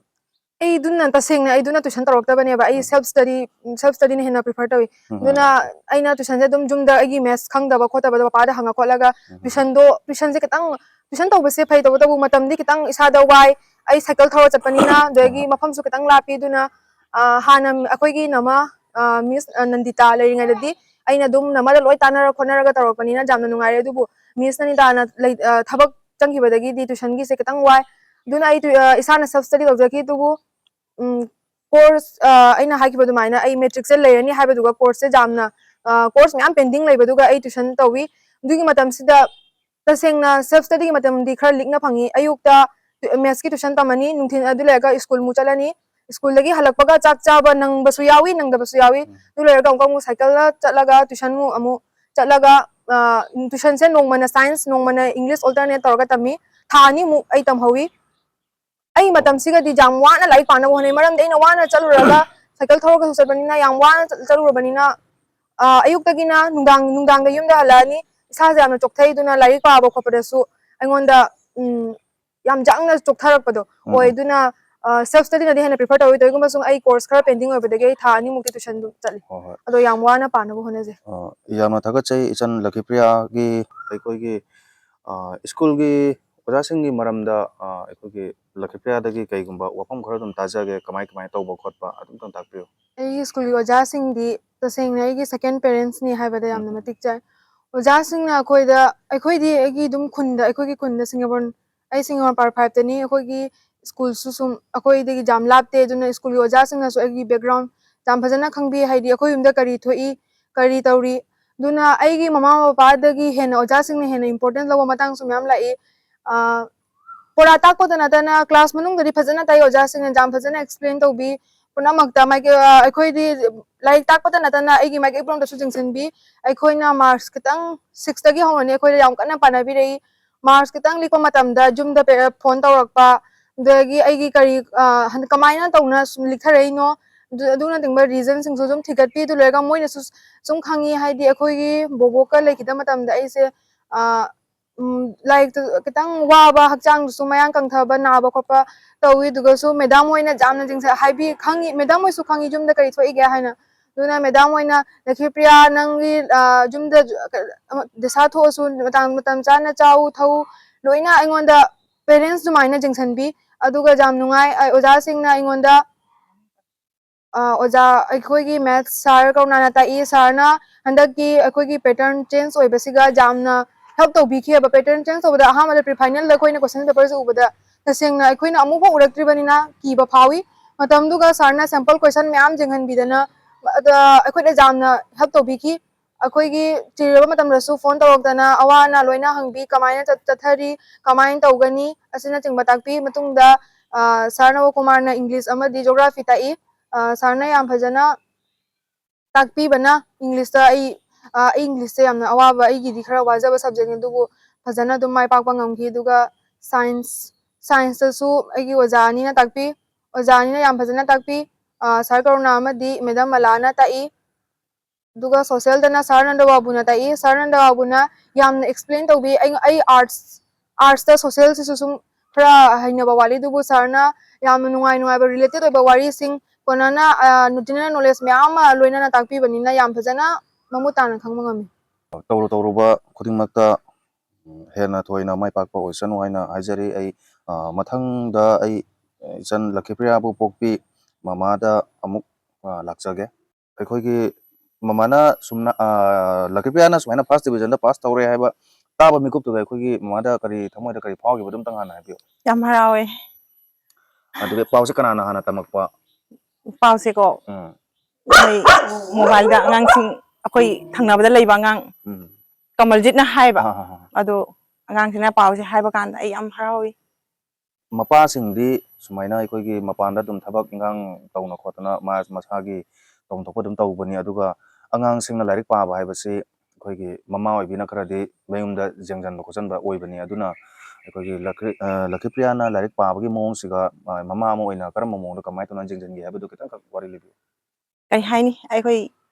ꯑꯩꯗꯨꯅ ꯇꯁꯦꯡꯅ ꯑꯩꯗꯨꯅ tuition ꯇꯧꯔꯛꯇꯕꯅꯦꯕ꯫ ꯑꯩ ꯎꯝ꯫ Self study, self study ꯅ ꯍꯦꯟꯅ prefer ꯇꯧꯏ꯫ ꯎꯝ, ꯎꯝ꯫ ꯑꯗꯨꯅ ꯑꯩꯅ tuition ꯁꯦ ꯑꯗꯨꯝ ꯌꯨꯝꯗ ꯑꯩꯒꯤ maths ꯈꯪꯗꯕ ꯈꯣꯠꯇꯕꯗꯣ ꯄꯄꯥꯗ ꯍꯪꯉ ꯈꯣꯠꯂꯒ ꯎꯝ, ꯎꯝ꯫ Tuition ꯗꯣ, tuition ꯁꯦ ꯈꯤꯇꯪ, tuition ꯇꯧꯕꯁꯦ ꯐꯩ, ꯇꯧꯕꯇꯕꯨ ꯃꯇꯝꯗꯤ ꯈꯤꯇꯪ ꯏꯁꯥꯗ ꯋꯥꯏ꯫ ꯑꯩ cycle ꯊꯧꯔ ꯆꯠꯄꯅꯤꯅ, ꯑꯗꯒꯤ ꯎꯝ, ꯎꯝ꯫ ꯃꯐꯝꯁꯨ ꯈꯤꯇꯪ ꯂꯥꯞꯄꯤ꯫ ꯑꯗꯨꯅ, ꯑ, ꯍꯥꯟꯅ ꯑꯩꯈꯣꯏꯒꯤ ꯅꯃ, ꯑ, Miss, ꯑ, ꯅꯟꯗꯤꯇꯥ ꯂꯩꯔꯤꯉꯩꯗꯗꯤ ꯑꯩꯅ ꯑꯗꯨꯝ ꯅꯃꯗ ꯂꯣꯏ ꯇꯥꯟꯅꯔ ꯈꯣꯠꯅꯔꯒ ꯇꯧꯔꯛꯄꯅꯤꯅ ꯌꯥꯝꯅ ꯅꯨꯡꯉꯥꯏꯔꯦ꯫ ꯑꯗꯨꯕꯨ Miss ꯅꯟꯗꯤꯇꯥꯅ ꯂꯩ-, ꯑ, ꯊꯕꯛ ꯆꯪꯈꯤꯕꯗꯒꯤꯗꯤ tuition ꯒꯤꯁꯦ ꯈꯤꯇꯪ ꯋꯥꯏ꯫ ꯑꯗꯨꯅ ꯑꯩ ꯇꯨ-, ꯑ, ꯏꯁꯥꯅ self study ꯇꯧꯖꯈꯤ꯫ ꯑꯗꯨꯕꯨ, ꯎꯝ, course, ꯑ, ꯑꯩꯅ ꯍꯥꯏꯈꯤꯕ ꯑꯗꯨꯃꯥꯏꯅ ꯑꯩ matric ꯁꯦ ꯂꯩꯔꯅꯤ ꯍꯥꯏꯕꯗꯨꯒ course ꯁꯦ ꯌꯥꯝꯅ, ꯑ, course ꯃꯌꯥꯝ pending ꯂꯩꯕꯗꯨꯒ ꯑꯩ tuition ꯇꯧꯏ꯫ ꯑꯗꯨꯒꯤ ꯃꯇꯝꯁꯤꯗ ꯇꯁꯦꯡꯅ self study ꯒꯤ ꯃꯇꯝꯗꯤ ꯈꯔ ꯂꯤꯛꯅ ꯐꯪꯉꯤ꯫ ꯑꯌꯨꯛꯇ ꯇꯨ-, maths ꯀꯤ tuition ꯇꯝꯃꯅꯤ, ꯅꯨꯡꯊꯤꯜ ꯑꯗꯨ ꯂꯩꯔꯒ school ꯃꯨꯛ ꯆꯠꯂꯅꯤ꯫ School ꯗꯒꯤ ꯍꯜꯂꯛꯄꯒ ꯆꯥꯛ ꯆꯥꯕ ꯅꯪꯕꯁꯨ ꯌꯥꯎꯏ, ꯅꯪꯗꯕꯁꯨ ꯌꯥꯎꯏ꯫ ꯎꯝ꯫ ꯑꯗꯨ ꯂꯣꯏꯔꯒ ꯑꯃꯨꯛꯀ ꯑꯃꯨꯛ cycle ꯗ ꯆꯠꯂꯒ tuition ꯃꯨꯛ ꯑꯃꯨꯛ ꯆꯠꯂꯒ, ꯑ, tuition ꯁꯦ ꯅꯣꯡꯃꯅ science, ꯅꯣꯡꯃꯅ English alternate ꯇꯧꯔꯒ ꯇꯝꯃꯤ꯫ ꯊꯥ ꯑꯅꯤꯃꯨꯛ ꯑꯩ ꯇꯝꯍꯧꯏ꯫ ꯑꯩ ꯃꯇꯝꯁꯤꯒꯗꯤ ꯌꯥꯝ ꯋꯥꯅ ꯂꯥꯏꯔꯤꯛ ꯄꯥꯅꯕ ꯍꯣꯠꯅꯩ꯫ ꯃꯔꯝꯗꯤ ꯑꯩꯅ ꯋꯥꯅ ꯆꯠꯂꯨꯔꯒ, cycle ꯊꯧꯔꯒꯁꯨ ꯆꯠꯄꯅꯤꯅ, ꯌꯥꯝ ꯋꯥꯅ ꯆꯠ-, ꯆꯠꯂꯨꯔꯕꯅꯤꯅ, ꯑ, ꯑꯌꯨꯛꯇꯒꯤꯅ ꯅꯨꯡꯗꯥꯡ, ꯅꯨꯡꯗꯥꯡꯗ ꯌꯨꯝꯗ ꯍꯜꯂꯛꯑꯅꯤ꯫ ꯏꯁꯥꯁꯦ ꯌꯥꯝꯅ ꯆꯣꯛꯊꯩ꯫ ꯑꯗꯨꯅ ꯂꯥꯏꯔꯤꯛ ꯄꯥꯕ ꯈꯣꯠꯄꯗꯁꯨ ꯑꯩꯉꯣꯟꯗ, ꯎꯝ, ꯌꯥꯝ ꯌꯥꯡꯅ ꯆꯣꯛꯊꯔꯛꯄꯗꯣ ꯎꯝ, ꯑꯣꯏ꯫ ꯎꯝ꯫ ꯑꯗꯨꯅ, ꯑ, self study ꯅꯗꯤ ꯍꯦꯟꯅ prefer ꯇꯧꯏ꯫ ꯀꯔꯤꯒꯨꯝꯕ ꯁꯨꯝ ꯑꯩ course ꯈꯔ pending ꯑꯣꯏꯕꯗꯒꯤ ꯑꯩ ꯊꯥ ꯑꯅꯤꯃꯨꯛꯇꯤ tuition ꯑꯗꯨꯝ ꯆꯠꯂꯤ꯫ ꯍꯣꯏ, ꯍꯣꯏ꯫ ꯑꯗꯣ ꯌꯥꯝ ꯋꯥꯅ ꯄꯥꯅꯕ ꯍꯣꯠꯅꯖꯩ꯫ ꯑ, ꯌꯥꯝꯅ ꯊꯥꯒꯠꯆꯩ ꯏꯆꯟ ꯂꯛꯈꯤꯄ꯭ꯔꯤꯌꯥꯒꯤ ꯑꯩꯈꯣꯏꯒꯤ, ꯑ, school ꯒꯤ ꯑꯣꯖꯥꯁꯤꯡꯒꯤ ꯃꯔꯝꯗ, ꯑ, ꯑꯩꯈꯣꯏꯒꯤ ꯂꯛꯈꯤꯄ꯭ꯔꯤꯌꯥꯗꯒꯤ ꯀꯩꯒꯨꯝꯕ ꯋꯥꯐꯝ ꯈꯔ ꯑꯗꯨꯝ ꯇꯥꯖꯒꯦ, ꯀꯃꯥꯏ ꯀꯃꯥꯏ ꯇꯧꯕ ꯈꯣꯠꯄ ꯑꯗꯨꯝꯇꯪ ꯇꯥꯛꯄꯤꯌꯨ꯫ ꯑꯩꯒꯤ school ꯒꯤ ꯑꯣꯖꯥꯁꯤꯡꯗꯤ ꯇꯁꯦꯡꯅ ꯑꯩꯒꯤ second parents ꯅꯤ ꯍꯥꯏꯕꯗ ꯌꯥꯝꯅ ꯎꯝ꯫ ꯃꯇꯤꯛ ꯆꯥꯏ꯫ ꯑꯣꯖꯥꯁꯤꯡꯅ ꯑꯩꯈꯣꯏꯗ, ꯑꯩꯈꯣꯏꯗꯤ ꯑꯩꯒꯤ ꯑꯗꯨꯝ ꯈꯨꯟꯗ, ꯑꯩꯈꯣꯏꯒꯤ ꯈꯨꯟꯗ ꯁꯤꯡꯖꯃꯩ, ꯑꯩ ꯁꯤꯡꯖꯃꯩ part five ꯇꯅꯤ꯫ ꯑꯩꯈꯣꯏꯒꯤ school ꯁꯨ ꯁꯨꯝ ꯑꯩꯈꯣꯏꯗꯒꯤ ꯌꯥꯝ ꯂꯥꯞꯇꯦ꯫ ꯑꯗꯨꯅ school ꯒꯤ ꯑꯣꯖꯥꯁꯤꯡꯅꯁꯨ ꯑꯩꯒꯤ background ꯌꯥꯝ ꯐꯖꯅ ꯈꯪꯕꯤ, ꯍꯥꯏꯗꯤ ꯑꯩꯈꯣꯏ ꯌꯨꯝꯗ ꯀꯔꯤ ꯊꯣꯛꯏ, ꯀꯔꯤ ꯇꯧꯔꯤ꯫ ꯑꯗꯨꯅ ꯑꯩꯒꯤ ꯃꯃꯥ ꯕꯕꯥꯗꯒꯤ ꯍꯦꯟꯅ ꯑꯣꯖꯥꯁꯤꯡꯅ ꯍꯦꯟꯅ important ꯂꯧꯕ ꯃꯇꯥꯡꯁꯨ ꯃꯌꯥꯝ ꯂꯥꯛꯏ꯫ ꯑ, ꯄꯣꯔꯥ ꯇꯥꯛꯄꯗ ꯅꯠꯇꯅ class ꯃꯅꯨꯡꯗꯗꯤ ꯐꯖꯅ ꯇꯥꯛꯏ ꯑꯣꯖꯥꯁꯤꯡꯅ, ꯌꯥꯝ ꯐꯖꯅ explain ꯇꯧꯕꯤ꯫ ꯄꯨꯝꯅꯃꯛꯇ ꯃꯥꯒꯤ, ꯑ, ꯑꯩꯈꯣꯏꯗꯤ ꯂꯥꯏꯔꯤꯛ ꯇꯥꯛꯄꯗ ꯅꯠꯇꯅ ꯑꯩꯒꯤ ꯃꯥꯏꯀꯩ ꯄꯨꯝꯅꯃꯛꯇꯁꯨ ꯌꯦꯡꯁꯤꯟꯕꯤ꯫ ꯑꯩꯈꯣꯏꯅ March ꯈꯤꯇꯪ six ꯇꯒꯤ ꯍꯧꯅꯅꯦ ꯑꯩꯈꯣꯏꯗ ꯌꯥꯝ ꯀꯟꯅ ꯄꯥꯅꯕꯤꯔꯛꯏ꯫ March ꯈꯤꯇꯪ ꯂꯤꯛꯄ ꯃꯇꯝꯗ ꯌꯨꯝꯗ ꯄꯦ-, phone ꯇꯧꯔꯛꯄ, ꯑꯗꯒꯤ ꯑꯩꯒꯤ ꯀꯔꯤ, ꯑ, ꯍꯟ-, ꯀꯃꯥꯏꯅ ꯇꯧꯅ ꯁꯨꯝ ꯂꯤꯛꯊꯔꯛꯏꯅꯣ, ꯑꯗꯨ, ꯑꯗꯨꯅꯆꯤꯡꯕ reason ꯁꯤꯡꯁꯨ ꯑꯗꯨꯝ ꯊꯤꯒꯠꯄꯤ꯫ ꯑꯗꯨ ꯂꯣꯏꯔꯒ ꯃꯣꯏꯅꯁꯨ ꯁꯨꯝ ꯈꯪꯉꯤ, ꯍꯥꯏꯗꯤ ꯑꯩꯈꯣꯏꯒꯤ ꯕꯣꯕꯣꯛꯀ ꯂꯩꯈꯤꯗꯕ ꯃꯇꯝꯗ ꯑꯩꯁꯦ, ꯑ, ꯎꯝ, ꯂꯥꯏꯔꯤꯛꯇꯨ ꯈꯤꯇꯪ ꯋꯥꯕ, ꯍꯛꯆꯥꯡꯗꯨꯁꯨ ꯃꯌꯥꯡ ꯀꯪꯊꯕ, ꯅꯥꯕ ꯈꯣꯠꯄ ꯇꯧꯏ꯫ ꯑꯗꯨꯒꯁꯨ ꯃꯦꯗꯥꯝ ꯍꯣꯏꯅ ꯌꯥꯝꯅ ꯆꯤꯡꯁ-, ꯍꯥꯏꯕꯤ-, ꯈꯪꯉꯤ, ꯃꯦꯗꯥꯝ ꯍꯣꯏꯁꯨ ꯈꯪꯉꯤ ꯌꯨꯝꯗ ꯀꯔꯤ ꯊꯣꯛꯏꯒꯦ ꯍꯥꯏꯅ꯫ ꯑꯗꯨꯅ ꯃꯦꯗꯥꯝ ꯍꯣꯏꯅ, "ꯂꯛꯈꯤꯄ꯭ꯔꯤꯌꯥ, ꯅꯪꯒꯤ, ꯑ, ꯌꯨꯝꯗ ꯖ-, ꯀ-, ꯑꯃ, ꯗꯁꯥ ꯊꯣꯛꯑꯁꯨ ꯃꯇꯥꯡ ꯃꯇꯝ ꯆꯥꯅ ꯆꯥꯎ, ꯊꯛꯎ", ꯂꯣꯏꯅ ꯑꯩꯉꯣꯟꯗ parents ꯑꯗꯨꯃꯥꯏꯅ ꯌꯦꯡꯁꯤꯟꯕꯤ꯫ ꯑꯗꯨꯒ ꯌꯥꯝ ꯅꯨꯡꯉꯥꯏ, ꯑ, ꯑꯣꯖꯥꯁꯤꯡꯅ ꯑꯩꯉꯣꯟꯗ ꯑ, ꯑꯣꯖꯥ, ꯑꯩꯈꯣꯏꯒꯤ maths sir ꯀꯧꯅꯥꯅ ꯇꯥꯛꯏ꯫ Sirꯅ ꯍꯟꯗꯛꯀꯤ ꯑꯩꯈꯣꯏꯒꯤ pattern change ꯑꯣꯏꯕꯁꯤꯒ ꯌꯥꯝꯅ help ꯇꯧꯕꯤꯈꯤꯑꯕ꯫ Pattern change ꯇꯧꯕꯗ ꯑꯍꯥꯟꯕꯗ pre finalꯗ ꯑꯩꯈꯣꯏꯅ question paperꯁꯦ ꯎꯕꯗ ꯇꯁꯦꯡꯅ ꯑꯩꯈꯣꯏꯅ ꯑꯃꯨꯛꯐꯥꯎ ꯎꯔꯛꯇ꯭ꯔꯤꯕꯅꯤꯅ ꯀꯤꯕ ꯐꯥꯎꯏ꯫ ꯃꯇꯝꯗꯨꯒ sirꯅ sample question ꯃꯌꯥꯝ ꯌꯦꯡꯍꯟꯕꯤꯗꯅ, ꯑꯗ, ꯑꯩꯈꯣꯏꯗ ꯌꯥꯝꯅ help ꯇꯧꯕꯤꯈꯤ꯫ ꯑꯩꯈꯣꯏꯒꯤ ꯆꯤꯜꯂꯕ ꯃꯇꯝꯗꯁꯨ phone ꯇꯧꯔꯛꯇꯅ ꯑꯋꯥ ꯑꯅꯥ ꯂꯣꯏꯅ ꯍꯪꯕꯤ, ꯀꯃꯥꯏꯅ ꯆꯠ-, ꯆꯠꯊꯔꯤ, ꯀꯃꯥꯏꯅ ꯇꯧꯒꯅꯤ ꯑꯁꯤꯅꯆꯤꯡꯕ ꯇꯥꯛꯄꯤ꯫ ꯃꯇꯨꯡꯗ, ꯑ, Sir ꯅꯕꯀꯨꯃꯥꯔꯅ English ꯑꯃꯗꯤ Geography ꯇꯥꯛꯏ꯫ ꯑ, Sirꯅ ꯌꯥꯝ ꯐꯖꯅ ꯇꯥꯛꯄꯤꯕꯅ Englishꯇ ꯑꯩ, ꯑ, ꯑꯩ Englishꯁꯦ ꯌꯥꯝꯅ ꯑꯋꯥꯕ, ꯑꯩꯒꯤꯗꯤ ꯈꯔ ꯋꯥꯖꯕ subjectꯅꯤ, ꯑꯗꯨꯕꯨ ꯐꯖꯅ ꯑꯗꯨꯝ ꯃꯥꯏ ꯄꯥꯛꯄ ꯉꯝꯈꯤ꯫ ꯑꯗꯨꯒ science, scienceꯇꯁꯨ ꯑꯩꯒꯤ ꯑꯣꯖꯥ ꯑꯅꯤꯅ ꯇꯥꯛꯄꯤ, ꯑꯣꯖꯥ ꯑꯅꯤꯅ ꯌꯥꯝ ꯐꯖꯅ ꯇꯥꯛꯄꯤ꯫ ꯑ, Sir ꯀꯔꯨꯅꯥ ꯑꯃꯗꯤ Madam ꯃꯂꯥꯅ ꯇꯥꯛꯏ꯫ ꯑꯗꯨꯒ socialꯗꯅ Sir ꯅꯟꯗꯕꯥꯕꯨꯅ ꯇꯥꯛꯏ꯫ Sir ꯅꯟꯗꯕꯥꯕꯨꯅ ꯌꯥꯝꯅ explain ꯇꯧꯕꯤ꯫ ꯑꯩ, ꯑꯩ arts, artsꯇ socialꯁꯤꯁꯨ ꯁꯨꯝ ꯈꯔ ꯍꯩꯅꯕ ꯋꯥꯠꯂꯤ, ꯑꯗꯨꯕꯨ Sirꯅ ꯌꯥꯝꯅ ꯅꯨꯡꯉꯥꯏ ꯅꯨꯡꯉꯥꯏꯕ related ꯑꯣꯏꯕ ꯋꯥꯔꯤꯁꯤꯡ, ꯀꯣꯟꯅꯅ, ꯑ, general knowledge ꯃꯌꯥꯝ ꯑꯃ ꯂꯣꯏꯅꯅ ꯇꯥꯛꯄꯤꯕꯅꯤꯅ ꯌꯥꯝ ꯐꯖꯅ ꯃꯃꯨꯠ ꯇꯥꯅ ꯈꯪꯕ ꯉꯝꯃꯤ꯫ ꯇꯧꯔꯨ ꯇꯧꯔꯨꯕ ꯈꯨꯗꯤꯡꯃꯛꯇ, ꯎꯝ, ꯍꯦꯟꯅ ꯊꯣꯏꯅ ꯃꯥꯏ ꯄꯥꯛꯄ ꯑꯣꯏꯁꯅꯨ ꯍꯥꯏꯅ ꯍꯥꯏꯖꯔꯤ꯫ ꯑꯩ, ꯑ, ꯃꯊꯪꯗ ꯑꯩ, ꯑ, ꯏꯆꯟ ꯂꯛꯈꯤꯄ꯭ꯔꯤꯌꯥꯕꯨ ꯄꯣꯛꯄꯤ ꯃꯃꯥꯗ ꯑꯃꯨꯛ, ꯑ, ꯂꯥꯛꯆꯒꯦ꯫ ꯑꯩꯈꯣꯏꯒꯤ ꯃꯃꯥꯅ ꯁꯨꯝꯅ, ꯑ, ꯂꯛꯈꯤꯄ꯭ꯔꯤꯌꯥꯅ ꯁꯨꯃꯥꯏꯅ first divisionꯗ pass ꯇꯧꯔꯦ ꯍꯥꯏꯕ ꯇꯥꯕ ꯃꯤꯀꯨꯞꯇꯨꯗ ꯑꯩꯈꯣꯏꯒꯤ ꯃꯃꯥꯗ ꯀꯔꯤ, ꯊꯃꯣꯏꯗ ꯀꯔꯤ ꯐꯥꯎꯈꯤꯕꯗꯨ ꯑꯝꯇꯪ ꯍꯥꯟꯅ ꯍꯥꯏꯕꯤꯌꯨ꯫ ꯌꯥꯝ ꯍꯔꯥꯎꯋꯦ꯫ ꯑꯗꯨꯒ ꯄꯥꯎꯁꯦ ꯀꯅꯥꯅ ꯍꯥꯟꯅ ꯇꯝꯃꯛꯄ? ꯄꯥꯎꯁꯦꯀꯣ, ꯎꯝ꯫ ꯑꯩꯈꯣꯏ mobileꯗ ꯑꯉꯥꯡꯁꯤꯡ, ꯑꯩꯈꯣꯏ ꯊꯪꯅꯕꯗ ꯂꯩꯕ ꯑꯉꯥꯡ ꯎꯝ꯫ ꯀꯃꯜꯖꯤꯠꯅ ꯍꯥꯏꯕ꯫ ꯑꯥ, ꯑꯥ, ꯑꯥ꯫ ꯑꯗꯣ ꯑꯉꯥꯡꯁꯤꯅ ꯄꯥꯎꯁꯦ ꯍꯥꯏꯕ ꯀꯥꯟꯗ ꯑꯩ ꯌꯥꯝ ꯍꯔꯥꯎꯏ꯫ ꯃꯄꯥꯁꯤꯡꯗꯤ ꯁꯨꯃꯥꯏꯅ ꯑꯩꯈꯣꯏꯒꯤ ꯃꯄꯥꯟꯗ ꯑꯗꯨꯝ ꯊꯕꯛ ꯏꯟꯈꯥꯡ ꯇꯧꯅ ꯈꯣꯠꯇꯅ ꯃꯥ ꯃꯁꯥꯒꯤ ꯇꯧꯐꯝ ꯊꯣꯛꯄ ꯑꯗꯨꯝ ꯇꯧꯕꯅꯤ꯫ ꯑꯗꯨꯒ ꯑꯉꯥꯡꯁꯤꯡꯅ ꯂꯥꯏꯔꯤꯛ ꯄꯥꯕ ꯍꯥꯏꯕꯁꯤ ꯑꯩꯈꯣꯏꯒꯤ ꯃꯃꯥ ꯑꯣꯏꯕꯤꯅ ꯈꯔꯗꯤ ꯃꯌꯨꯝꯗ ꯌꯦꯡꯁꯤꯟꯕ ꯈꯣꯠꯆꯟꯕ ꯑꯣꯏꯕꯅꯤ꯫ ꯑꯗꯨꯅ ꯑꯩꯈꯣꯏꯒꯤ ꯂꯛꯈ꯭ꯔꯤ-, ꯑ, ꯂꯛꯈꯤꯄ꯭ꯔꯤꯌꯥꯅ ꯂꯥꯏꯔꯤꯛ ꯄꯥꯕꯒꯤ ꯃꯑꯣꯡꯁꯤꯒ, ꯑ, ꯃꯃꯥ ꯑꯃ ꯑꯣꯏꯅ ꯀꯔꯝꯕ ꯃꯑꯣꯡꯗ ꯀꯃꯥꯏꯅ ꯇꯧꯅ ꯌꯦꯡꯁꯤꯟꯒꯦ ꯍꯥꯏꯕꯗꯨ ꯈꯤꯇꯪꯈꯛ ꯋꯥꯔꯤ ꯂꯤꯕꯤꯌꯨ꯫ ꯀꯩ ꯍꯥꯏꯅꯤ, ꯑꯩꯈꯣꯏ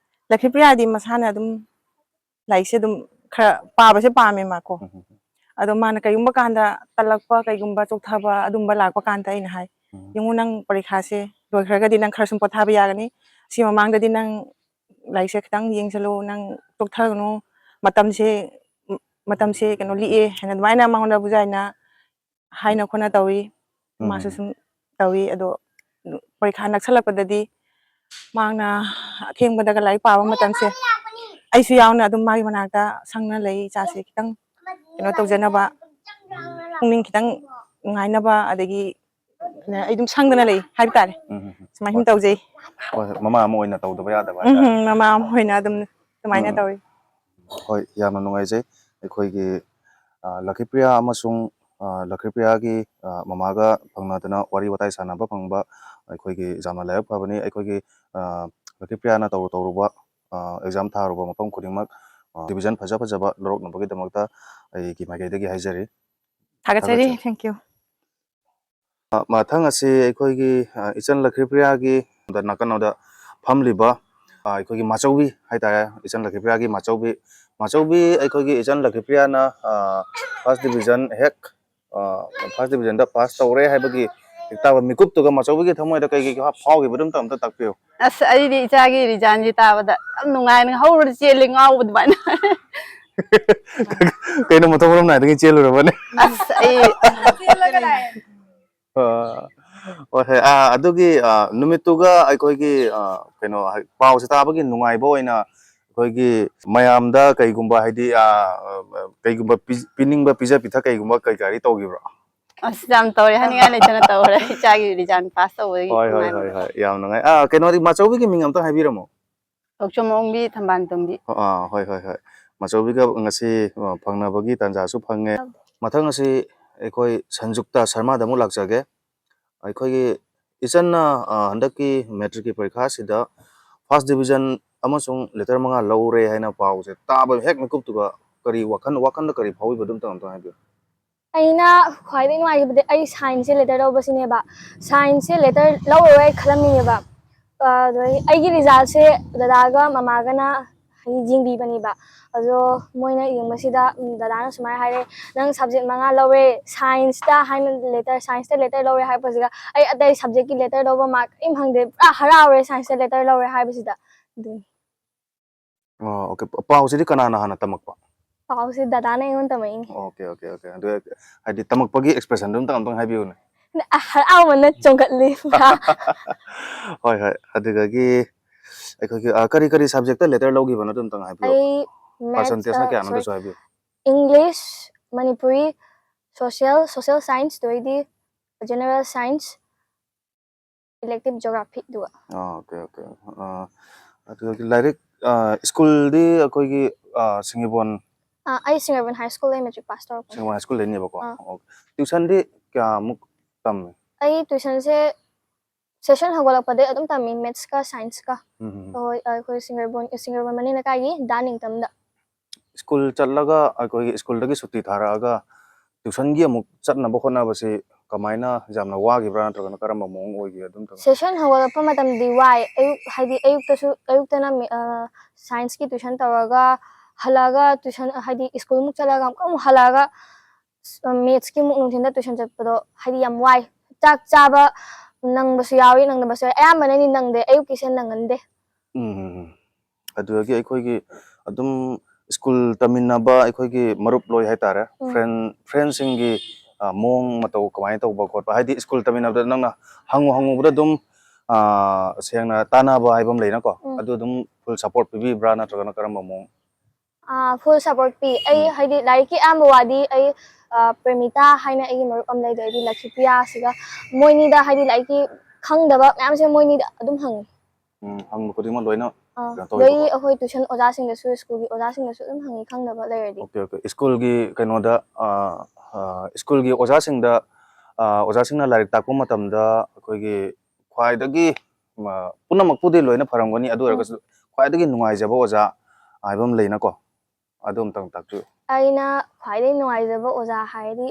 ꯂꯛꯈꯤꯄ꯭ꯔꯤꯌꯥꯗꯤ ꯃꯁꯥꯅ ꯑꯗꯨꯝ ꯂꯥꯏꯔꯤꯛꯁꯦ ꯑꯗꯨꯝ ꯈꯔ ꯄꯥꯕꯁꯦ ꯄꯥꯝꯃꯦ ꯃꯥꯀꯣ꯫ ꯎꯝ, ꯎꯝ, ꯎꯝ꯫ ꯑꯗꯣ ꯃꯥꯅ ꯀꯩꯒꯨꯝꯕ ꯀꯥꯟꯗ ꯇꯜꯂꯛꯄ, ꯀꯩꯒꯨꯝꯕ ꯆꯣꯛꯊꯕ ꯑꯗꯨꯝꯕ ꯂꯥꯛꯄ ꯀꯥꯟꯗ ꯑꯩꯅ ꯍꯥꯏ, "ꯌꯦꯡꯉꯨ, ꯅꯪ ꯄꯔꯤꯈꯥꯁꯦ ꯂꯣꯏꯈ꯭ꯔꯒꯗꯤ ꯅꯪ ꯈꯔ ꯁꯨꯝ ꯄꯣꯊꯥꯕ ꯌꯥꯒꯅꯤ꯫ ꯁꯤ ꯃꯃꯥꯡꯗꯗꯤ ꯅꯪ ꯂꯥꯏꯔꯤꯛꯁꯦ ꯈꯤꯇꯪ ꯌꯦꯡꯁꯤꯜꯂꯨ, ꯅꯪ ꯆꯣꯛꯊꯒꯅꯨ, ꯃꯇꯝꯁꯦ, ꯃꯇꯝꯁꯦ ꯀꯩꯅꯣ ꯂꯤꯛꯑꯦ" ꯍꯥꯏꯅ ꯑꯗꯨꯃꯥꯏꯅ ꯃꯉꯣꯟꯗ ꯕꯨꯖꯥꯏꯅ ꯍꯥꯏꯅ ꯈꯣꯠꯅ ꯇꯧꯏ꯫ ꯃꯥꯁꯨ ꯁꯨꯝ ꯇꯧꯏ꯫ ꯑꯗꯣ ꯄꯔꯤꯈꯥ ꯅꯛꯁꯜꯂꯛꯄꯗꯗꯤ ꯃꯍꯥꯛꯅ ꯑꯊꯦꯡꯕꯗꯒ ꯂꯥꯏꯔꯤꯛ ꯄꯥꯕ ꯃꯇꯝꯁꯦ ꯑꯩꯁꯨ ꯌꯥꯎꯅ ꯑꯗꯨꯝ ꯃꯥꯒꯤ ꯃꯅꯥꯛꯇ ꯁꯪꯅ ꯂꯩ, ꯏꯆꯥꯁꯦ ꯈꯤꯇꯪ ꯀꯩꯅꯣ ꯇꯧꯖꯅꯕ, ꯄꯨꯛꯅꯤꯡ ꯈꯤꯇꯪ ꯅꯨꯡꯉꯥꯏꯅꯕ, ꯑꯗꯒꯤ ꯑꯩ ꯑꯗꯨꯝ ꯁꯪꯗꯅ ꯂꯩ ꯍꯥꯏꯕ ꯇꯥꯔꯦ꯫ ꯎꯝ, ꯎꯝ, ꯎꯝ꯫ ꯁꯨꯃꯥꯏꯅ ꯍꯣꯏ꯫ ꯇꯧꯖꯩ꯫ ꯍꯣꯏ, ꯍꯣꯏ꯫ ꯃꯃꯥ ꯑꯃ ꯑꯣꯏꯅ ꯇꯧꯗꯕ ꯌꯥꯗꯕ ꯎꯝ, ꯍꯥꯏꯇꯥꯔꯦ꯫ ꯎꯝ, ꯃꯃꯥ ꯑꯃ ꯑꯣꯏꯅ ꯑꯗꯨꯝ ꯑꯗꯨꯃꯥꯏꯅ ꯎꯝ꯫ ꯇꯧꯏ꯫ ꯍꯣꯏ, ꯌꯥꯝꯅ ꯅꯨꯡꯉꯥꯏꯖꯩ꯫ ꯑꯩꯈꯣꯏꯒꯤ, ꯑ, ꯂꯛꯈꯤꯄ꯭ꯔꯤꯌꯥ ꯑꯃꯁꯨꯡ, ꯑ, ꯂꯛꯈꯤꯄ꯭ꯔꯤꯌꯥꯒꯤ, ꯑ, ꯃꯃꯥꯒ ꯐꯪꯅꯗꯅ ꯋꯥꯔꯤ ꯋꯥꯇꯥꯏ ꯁꯥꯟꯅꯕ ꯐꯪꯕ ꯑꯩꯈꯣꯏꯒꯤ ꯌꯥꯝꯅ ꯂꯥꯏꯕꯛ ꯐꯕꯅꯤ꯫ ꯑꯩꯈꯣꯏꯒꯤ, ꯑ, ꯂꯛꯈꯤꯄ꯭ꯔꯤꯌꯥꯅ ꯇꯧꯔꯨ ꯇꯧꯔꯨꯕ, ꯑ, exam ꯊꯥꯔꯨꯕ ꯃꯐꯝ ꯈꯨꯗꯤꯡꯃꯛ, ꯑ, division ꯐꯖ ꯐꯖꯕ ꯂꯧꯔꯛꯅꯕꯒꯤꯗꯃꯛꯇ ꯑꯩꯒꯤ ꯃꯥꯏꯀꯩꯗꯒꯤ ꯍꯥꯏꯖꯔꯤ꯫ ꯊꯥꯒꯠꯆꯔꯤ꯫ ꯊꯥꯒꯠꯆꯔꯤ꯫ Thank you꯫ ꯑ, ꯃꯊꯪ ꯑꯁꯤ ꯑꯩꯈꯣꯏꯒꯤ, ꯑ, ꯏꯆꯟ ꯂꯛꯈꯤꯄ꯭ꯔꯤꯌꯥꯒꯤ ꯅꯥꯀꯟꯗ ꯐꯝꯂꯤꯕ, ꯑ, ꯑꯩꯈꯣꯏꯒꯤ ꯃꯥꯆꯧꯕꯤ ꯍꯥꯏꯇꯥꯔꯦ, ꯏꯆꯟ ꯂꯛꯈꯤꯄ꯭ꯔꯤꯌꯥꯒꯤ ꯃꯥꯆꯧꯕꯤ꯫ ꯃꯥꯆꯧꯕꯤ, ꯑꯩꯈꯣꯏꯒꯤ ꯏꯆꯟ ꯂꯛꯈꯤꯄ꯭ꯔꯤꯌꯥꯅ, ꯑ, first division ꯍꯦꯛ, ꯑ, first divisionꯗ pass ꯇꯧꯔꯦ ꯍꯥꯏꯕꯒꯤ ꯍꯦꯛ ꯇꯥꯕ ꯃꯤꯀꯨꯞꯇꯨꯒ ꯃꯥꯆꯧꯕꯤꯒꯤ ꯊꯃꯣꯏꯗ ꯀꯩ ꯀꯩ ꯐꯥꯎꯈꯤꯕꯗꯨ ꯑꯝꯇ, ꯑꯝꯇ ꯇꯥꯛꯄꯤꯌꯨ꯫ ꯑꯁ, ꯑꯩꯗꯤ ꯏꯆꯥꯒꯤ resultꯁꯦ ꯇꯥꯕꯗ ꯌꯥꯝ ꯅꯨꯡꯉꯥꯏꯅ ꯍꯧꯔ ꯆꯦꯜꯂꯦ, ꯉꯥꯎꯕ ꯑꯗꯨꯃꯥꯏꯅ꯫ ꯀꯩꯅꯣ, ꯃꯊꯣꯡ ꯃꯔꯝ ꯅꯥꯏꯗꯒꯤ ꯆꯦꯜꯂꯨꯔꯕꯅꯦ? ꯑꯁ, ꯑꯩ ꯑ, ꯍꯣꯏ, ꯍꯣꯏ꯫ ꯑ, ꯑꯗꯨꯒꯤ, ꯑ, ꯅꯨꯃꯤꯠꯇꯨꯒ ꯑꯩꯈꯣꯏꯒꯤ, ꯑ, ꯀꯩꯅꯣ, ꯍꯥꯏ-, ꯄꯥꯎꯁꯦ ꯇꯥꯕꯒꯤ ꯅꯨꯡꯉꯥꯏꯕ ꯑꯣꯏꯅ ꯑꯩꯈꯣꯏꯒꯤ ꯃꯌꯥꯝꯗ ꯀꯩꯒꯨꯝꯕ, ꯍꯥꯏꯗꯤ, ꯑ, ꯑ, ꯀꯩꯒꯨꯝꯕ ꯄꯤ-, ꯄꯤꯅꯤꯡꯕ ꯄꯤꯖ ꯄꯤꯊꯛ ꯀꯩꯒꯨꯝꯕ ꯀꯩꯀꯥꯗꯤ ꯇꯧꯈꯤꯕ꯭ꯔꯣ? ꯑꯁ, ꯌꯥꯝ ꯇꯧꯔꯦ, ꯍꯥꯏꯅꯤꯡꯉꯥꯏ ꯂꯩꯇꯅ ꯇꯧꯔꯦ꯫ ꯏꯆꯥꯒꯤ result pass ꯇꯧꯕꯒꯤ ꯍꯣꯏ, ꯍꯣꯏ, ꯍꯣꯏ, ꯅꯨꯡꯉꯥꯏꯕꯗꯣ꯫ ꯍꯣꯏ, ꯌꯥꯝ ꯅꯨꯡꯉꯥꯏ꯫ ꯑ, ꯀꯩꯅꯣꯗꯤ, ꯃꯥꯆꯧꯕꯤꯒꯤ ꯃꯤꯡ ꯑꯝꯇ ꯍꯥꯏꯕꯤꯔꯝꯃꯣ꯫ ꯊꯣꯛꯆꯣꯝ ꯑꯣꯡꯕꯤ ꯊꯝꯕꯥꯜ ꯇꯣꯝꯕꯤ꯫ ꯑ, ꯑ, ꯍꯣꯏ, ꯍꯣꯏ, ꯍꯣꯏ꯫ ꯃꯥꯆꯧꯕꯤꯒ ꯉꯁꯤ, ꯑ, ꯐꯪꯅꯕꯒꯤ ꯇꯥꯟꯖꯥꯁꯨ ꯐꯪꯉꯦ꯫ ꯃꯊꯪ ꯑꯁꯤ ꯑꯩꯈꯣꯏ ꯁꯟꯖꯨꯛꯇ ꯁꯔꯃꯥꯗ ꯑꯃꯨꯛ ꯂꯥꯛꯆꯒꯦ꯫ ꯑꯩꯈꯣꯏꯒꯤ ꯏꯆꯟꯅ, ꯑ, ꯍꯟꯗꯛꯀꯤ matricꯀꯤ ꯄꯔꯤꯈꯥꯁꯤꯗ first division ꯑꯃꯁꯨꯡ letter ꯃꯉꯥ ꯂꯧꯔꯦ ꯍꯥꯏꯅ ꯄꯥꯎꯁꯦ ꯇꯥꯕ ꯍꯦꯛ ꯃꯤꯀꯨꯞꯇꯨꯒ ꯀꯔꯤ ꯋꯥꯈꯜ, ꯋꯥꯈꯜꯗ ꯀꯔꯤ ꯐꯥꯎꯕꯤꯕꯗꯨ ꯑꯝꯇ, ꯑꯝꯇ ꯍꯥꯏꯕꯤꯌꯨ꯫ ꯑꯩꯅ ꯈ꯭ꯋꯥꯏꯗꯒꯤ ꯅꯨꯡꯉꯥꯏꯈꯤꯕꯗꯤ ꯑꯩ scienceꯁꯦ letter ꯂꯧꯕꯁꯤꯅꯦꯕ꯫ Scienceꯁꯦ letter ꯂꯧꯔꯔꯣꯏ ꯈꯜꯂꯝꯃꯤꯅꯦꯕ꯫ ꯑꯗꯩ ꯑꯩꯒꯤ resultꯁꯦ ꯗꯗꯥꯒ ꯃꯃꯥꯒꯅ ꯍꯥꯏꯗꯤ ꯌꯦꯡꯕꯤꯕꯅꯦꯕ꯫ ꯑꯗꯣ ꯃꯣꯏꯅ ꯌꯦꯡꯕꯁꯤꯗ, ꯎꯝ, ꯗꯗꯥꯅ ꯁꯨꯃꯥꯏꯅ ꯍꯥꯏꯔꯦ, "ꯅꯪ subject ꯃꯉꯥ ꯂꯧꯔꯦ, science ꯇ ꯍꯥꯏꯅ letter, science ꯇ letter ꯂꯧꯔꯦ" ꯍꯥꯏꯔꯛꯄꯁꯤꯒ, ꯑꯩ ꯑꯇꯩ subject ꯀꯤ letter ꯂꯧꯕ ꯃꯥ ꯀꯔꯤꯝ ꯍꯪꯗꯦ, ꯄꯨꯔꯥ ꯍꯔꯥꯎꯔꯦ science ꯇ letter ꯂꯧꯔꯦ ꯍꯥꯏꯕꯁꯤꯗ꯫ ꯑꯗꯨꯅꯤ꯫ ꯑꯣ, okay꯫ ꯄꯥꯎꯁꯤꯗꯤ ꯀꯅꯥꯅ ꯍꯥꯟꯅ ꯇꯝꯃꯛꯄ? ꯄꯥꯎꯁꯦ ꯗꯗꯥꯅ ꯑꯩꯉꯣꯟꯗ ꯇꯝꯃꯛꯏꯅꯦ꯫ Okay, okay, okay꯫ ꯑꯗꯨ ꯍꯥꯏꯗꯤ ꯇꯝꯃꯛꯄꯒꯤ expression ꯗꯨ ꯑꯝꯇꯪ, ꯑꯝꯇꯪ ꯍꯥꯏꯕꯤꯌꯨꯅꯦ꯫ ꯑ, ꯍꯔꯥꯎꯃꯟꯅ ꯆꯣꯡꯈꯠꯂꯤ ꯄꯨꯔꯥ꯫ ꯍꯣꯏ, ꯍꯣꯏ꯫ ꯑꯗꯨꯗꯒꯤ ꯑꯩꯈꯣꯏꯒꯤ, ꯑ, ꯀꯔꯤ ꯀꯔꯤ subject ꯇ letter ꯂꯧꯈꯤꯕꯅꯣ? ꯑꯗꯨ ꯑꯝꯇꯪ ꯍꯥꯏꯕꯤꯌꯨ꯫ ꯑꯩ maths, Percentage ꯅ ꯑ, ꯀꯌꯥꯅꯣ? sorry, ꯑꯗꯨꯁꯨ ꯍꯥꯏꯕꯤꯌꯨ꯫ English, Manipuri, social, social science, ꯑꯗꯩꯗꯤ general science, elective geography ꯗꯨꯒ꯫ ꯑꯥ, okay, okay꯫ ꯑꯥ, ꯑꯗꯨꯒ ꯂꯥꯏꯔꯤꯛ, ꯑꯥ, school ꯗꯤ ꯑꯩꯈꯣꯏꯒꯤ, ꯑꯥ, ꯁꯤꯡꯖꯃꯩ ꯑꯥ, ꯑꯩ ꯁꯤꯡꯖꯃꯩ high school ꯗꯩ matric pass ꯇꯧꯔꯛꯄꯅꯦ꯫ ꯁꯤꯡꯖꯃꯩ high school ꯗꯩꯅꯦꯕꯀꯣ꯫ ꯑꯥ꯫ Okay꯫ Tuition ꯗꯤ ꯀꯌꯥꯃꯨꯛ ꯇꯝꯃꯤ? ꯑꯩ tuition ꯁꯦ session ꯍꯧꯒꯠꯂꯛꯄꯗꯩ ꯑꯗꯨꯝ ꯇꯝꯃꯤ, maths ꯀ science ꯀ꯫ ꯎꯝ, ꯎꯝ, ꯎꯝ꯫ ꯑꯩꯈꯣꯏ, ꯑꯩꯈꯣꯏ ꯁꯤꯡꯖꯃꯩ, ꯁꯤꯡꯖꯃꯩ ꯃꯅꯤꯡ ꯂꯩꯀꯥꯏꯒꯤ ꯗꯥ ꯅꯤꯡꯇꯝꯗ꯫ School ꯆꯠꯂꯒ, ꯑꯩꯈꯣꯏꯒꯤ school ꯗꯒꯤ ꯁꯨꯇꯤ ꯊꯥꯔꯛꯑꯒ tuition ꯒꯤ ꯑꯃꯨꯛ ꯆꯠꯅꯕ ꯍꯣꯠꯅꯕꯁꯤ ꯀꯃꯥꯏꯅ, ꯌꯥꯝꯅ ꯋꯥꯈꯤꯕ꯭ꯔꯥ, ꯅꯠꯇ꯭ꯔꯒꯅ ꯀꯔꯝꯕ ꯃꯑꯣꯡ ꯑꯣꯏꯒꯦ? ꯑꯗꯨꯝꯇꯪ꯫ Session ꯍꯧꯒꯠꯂꯛꯄ ꯃꯇꯝꯗꯤ ꯋꯥꯏ꯫ ꯑꯌꯨꯛ, ꯍꯥꯏꯗꯤ ꯑꯌꯨꯛꯇꯁꯨ, ꯑꯌꯨꯛꯇꯅ ꯃꯦ-, ꯑ, science ꯀꯤ tuition ꯇꯧꯔꯒ, ꯍꯜꯂꯛꯑꯒ tuition, ꯍꯥꯏꯗꯤ school ꯃꯨꯛ ꯆꯠꯂꯒ ꯑꯃꯨꯛꯀ ꯑꯃꯨꯛ ꯍꯜꯂꯛꯑꯒ, ꯑ, maths ꯀꯤ ꯑꯃꯨꯛ ꯅꯨꯡꯊꯤꯟꯗ tuition ꯆꯠꯄꯗꯣ ꯍꯥꯏꯗꯤ ꯌꯥꯝ ꯋꯥꯏ꯫ ꯆꯥꯛ ꯆꯥꯕ ꯅꯪꯕꯁꯨ ꯌꯥꯎꯏ, ꯅꯪꯗꯕꯁꯨ ꯌꯥꯎꯏ꯫ ꯑꯌꯥꯝꯕꯅꯗꯤ ꯅꯪꯗꯦ, ꯑꯌꯨꯛꯀꯤꯁꯦ ꯅꯪꯒꯟꯗꯦ꯫ ꯎꯝ, ꯎꯝ, ꯎꯝ꯫ ꯑꯗꯨꯗꯒꯤ ꯑꯩꯈꯣꯏꯒꯤ ꯑꯗꯨꯝ school ꯇꯝꯃꯤꯟꯅꯕ ꯑꯩꯈꯣꯏꯒꯤ ꯃꯔꯨꯞ ꯂꯣꯏ ꯍꯥꯏꯇꯥꯔꯦ, ꯎꯝ꯫ Friend, friend ꯁꯤꯡꯒꯤ, ꯑ, ꯃꯑꯣꯡ ꯃꯇꯧ ꯀꯃꯥꯏꯅ ꯇꯧꯕ ꯈꯣꯠꯄ, ꯍꯥꯏꯗꯤ school ꯇꯝꯃꯤꯟꯅꯕꯗ ꯅꯪꯅ ꯍꯪꯉꯨ ꯍꯪꯉꯨꯕꯗ ꯑꯗꯨꯝ, ꯑ, ꯁꯦꯡꯅ ꯇꯥꯟꯅꯕ ꯍꯥꯏꯕ ꯑꯃ ꯂꯩꯅꯀꯣ, ꯎꯝ꯫ ꯑꯗꯨ ꯑꯗꯨꯝ full support ꯄꯤꯕꯤꯕ꯭ꯔꯥ, ꯅꯠꯇ꯭ꯔꯒꯅ ꯀꯔꯝꯕ ꯃꯑꯣꯡ? ꯑꯥ, full support ꯄꯤ꯫ ꯑꯩ ꯎꯝ꯫ ꯍꯥꯏꯗꯤ ꯂꯥꯏꯔꯤꯛꯀꯤ ꯑꯌꯥꯝꯕ ꯋꯥꯗꯤ ꯑꯩ, ꯑꯥ, ꯄ꯭ꯔꯦꯃꯤꯇꯥ ꯍꯥꯏꯅ ꯑꯩꯒꯤ ꯃꯔꯨꯞ ꯑꯃ ꯂꯩ, ꯑꯗꯩꯗꯤ ꯂꯛꯈꯤꯄ꯭ꯔꯤꯌꯥꯁꯤꯒ, ꯃꯣꯏꯅꯤꯗ ꯍꯥꯏꯗꯤ ꯂꯥꯏꯔꯤꯛꯀꯤ ꯈꯪꯗꯕ ꯃꯌꯥꯝꯁꯦ ꯃꯣꯏꯅꯤꯗ ꯑꯗꯨꯝ ꯍꯪꯉꯤ꯫ ꯎꯝ, ꯍꯪꯕ ꯈꯨꯗꯤꯡꯃꯛ ꯂꯣꯏꯅ ꯑꯥ, ꯀꯩꯅꯣ ꯂꯣꯏ ꯇꯧꯋꯦꯕꯀꯣ? ꯑꯩꯈꯣꯏ tuition ꯑꯣꯖꯥꯁꯤꯡꯗꯁꯨ, school ꯒꯤ ꯑꯣꯖꯥꯁꯤꯡꯗꯁꯨ ꯑꯗꯨꯝ ꯍꯪꯉꯤ ꯈꯪꯗꯕ ꯂꯩꯔꯗꯤ꯫ Okay, okay꯫ School ꯒꯤ ꯀꯩꯅꯣꯗ, ꯑꯥ, ꯑꯥ, school ꯒꯤ ꯑꯣꯖꯥꯁꯤꯡꯗ, ꯑꯥ, ꯑꯣꯖꯥꯁꯤꯡꯅ ꯂꯥꯏꯔꯤꯛ ꯇꯥꯛꯄ ꯃꯇꯝꯗ ꯑꯩꯈꯣꯏꯒꯤ ꯈ꯭ꯋꯥꯏꯗꯒꯤ, ꯑ, ꯄꯨꯝꯅꯃꯛꯄꯨꯗꯤ ꯂꯣꯏꯅ ꯐꯔꯝꯒꯅꯤ, ꯑꯗꯨ ꯎꯝ꯫ ꯑꯣꯏꯔꯒꯁꯨ ꯈ꯭ꯋꯥꯏꯗꯒꯤ ꯅꯨꯡꯉꯥꯏꯖꯕ ꯑꯣꯖꯥ ꯍꯥꯏꯕ ꯑꯃ ꯂꯩꯅꯀꯣ, ꯑꯗꯨ ꯑꯝꯇꯪ ꯇꯥꯛꯄꯤꯌꯨ꯫ ꯑꯩꯅ ꯈ꯭ꯋꯥꯏꯗꯒꯤ ꯅꯨꯡꯉꯥꯏꯖꯕ ꯑꯣꯖꯥ ꯍꯥꯏꯔꯗꯤ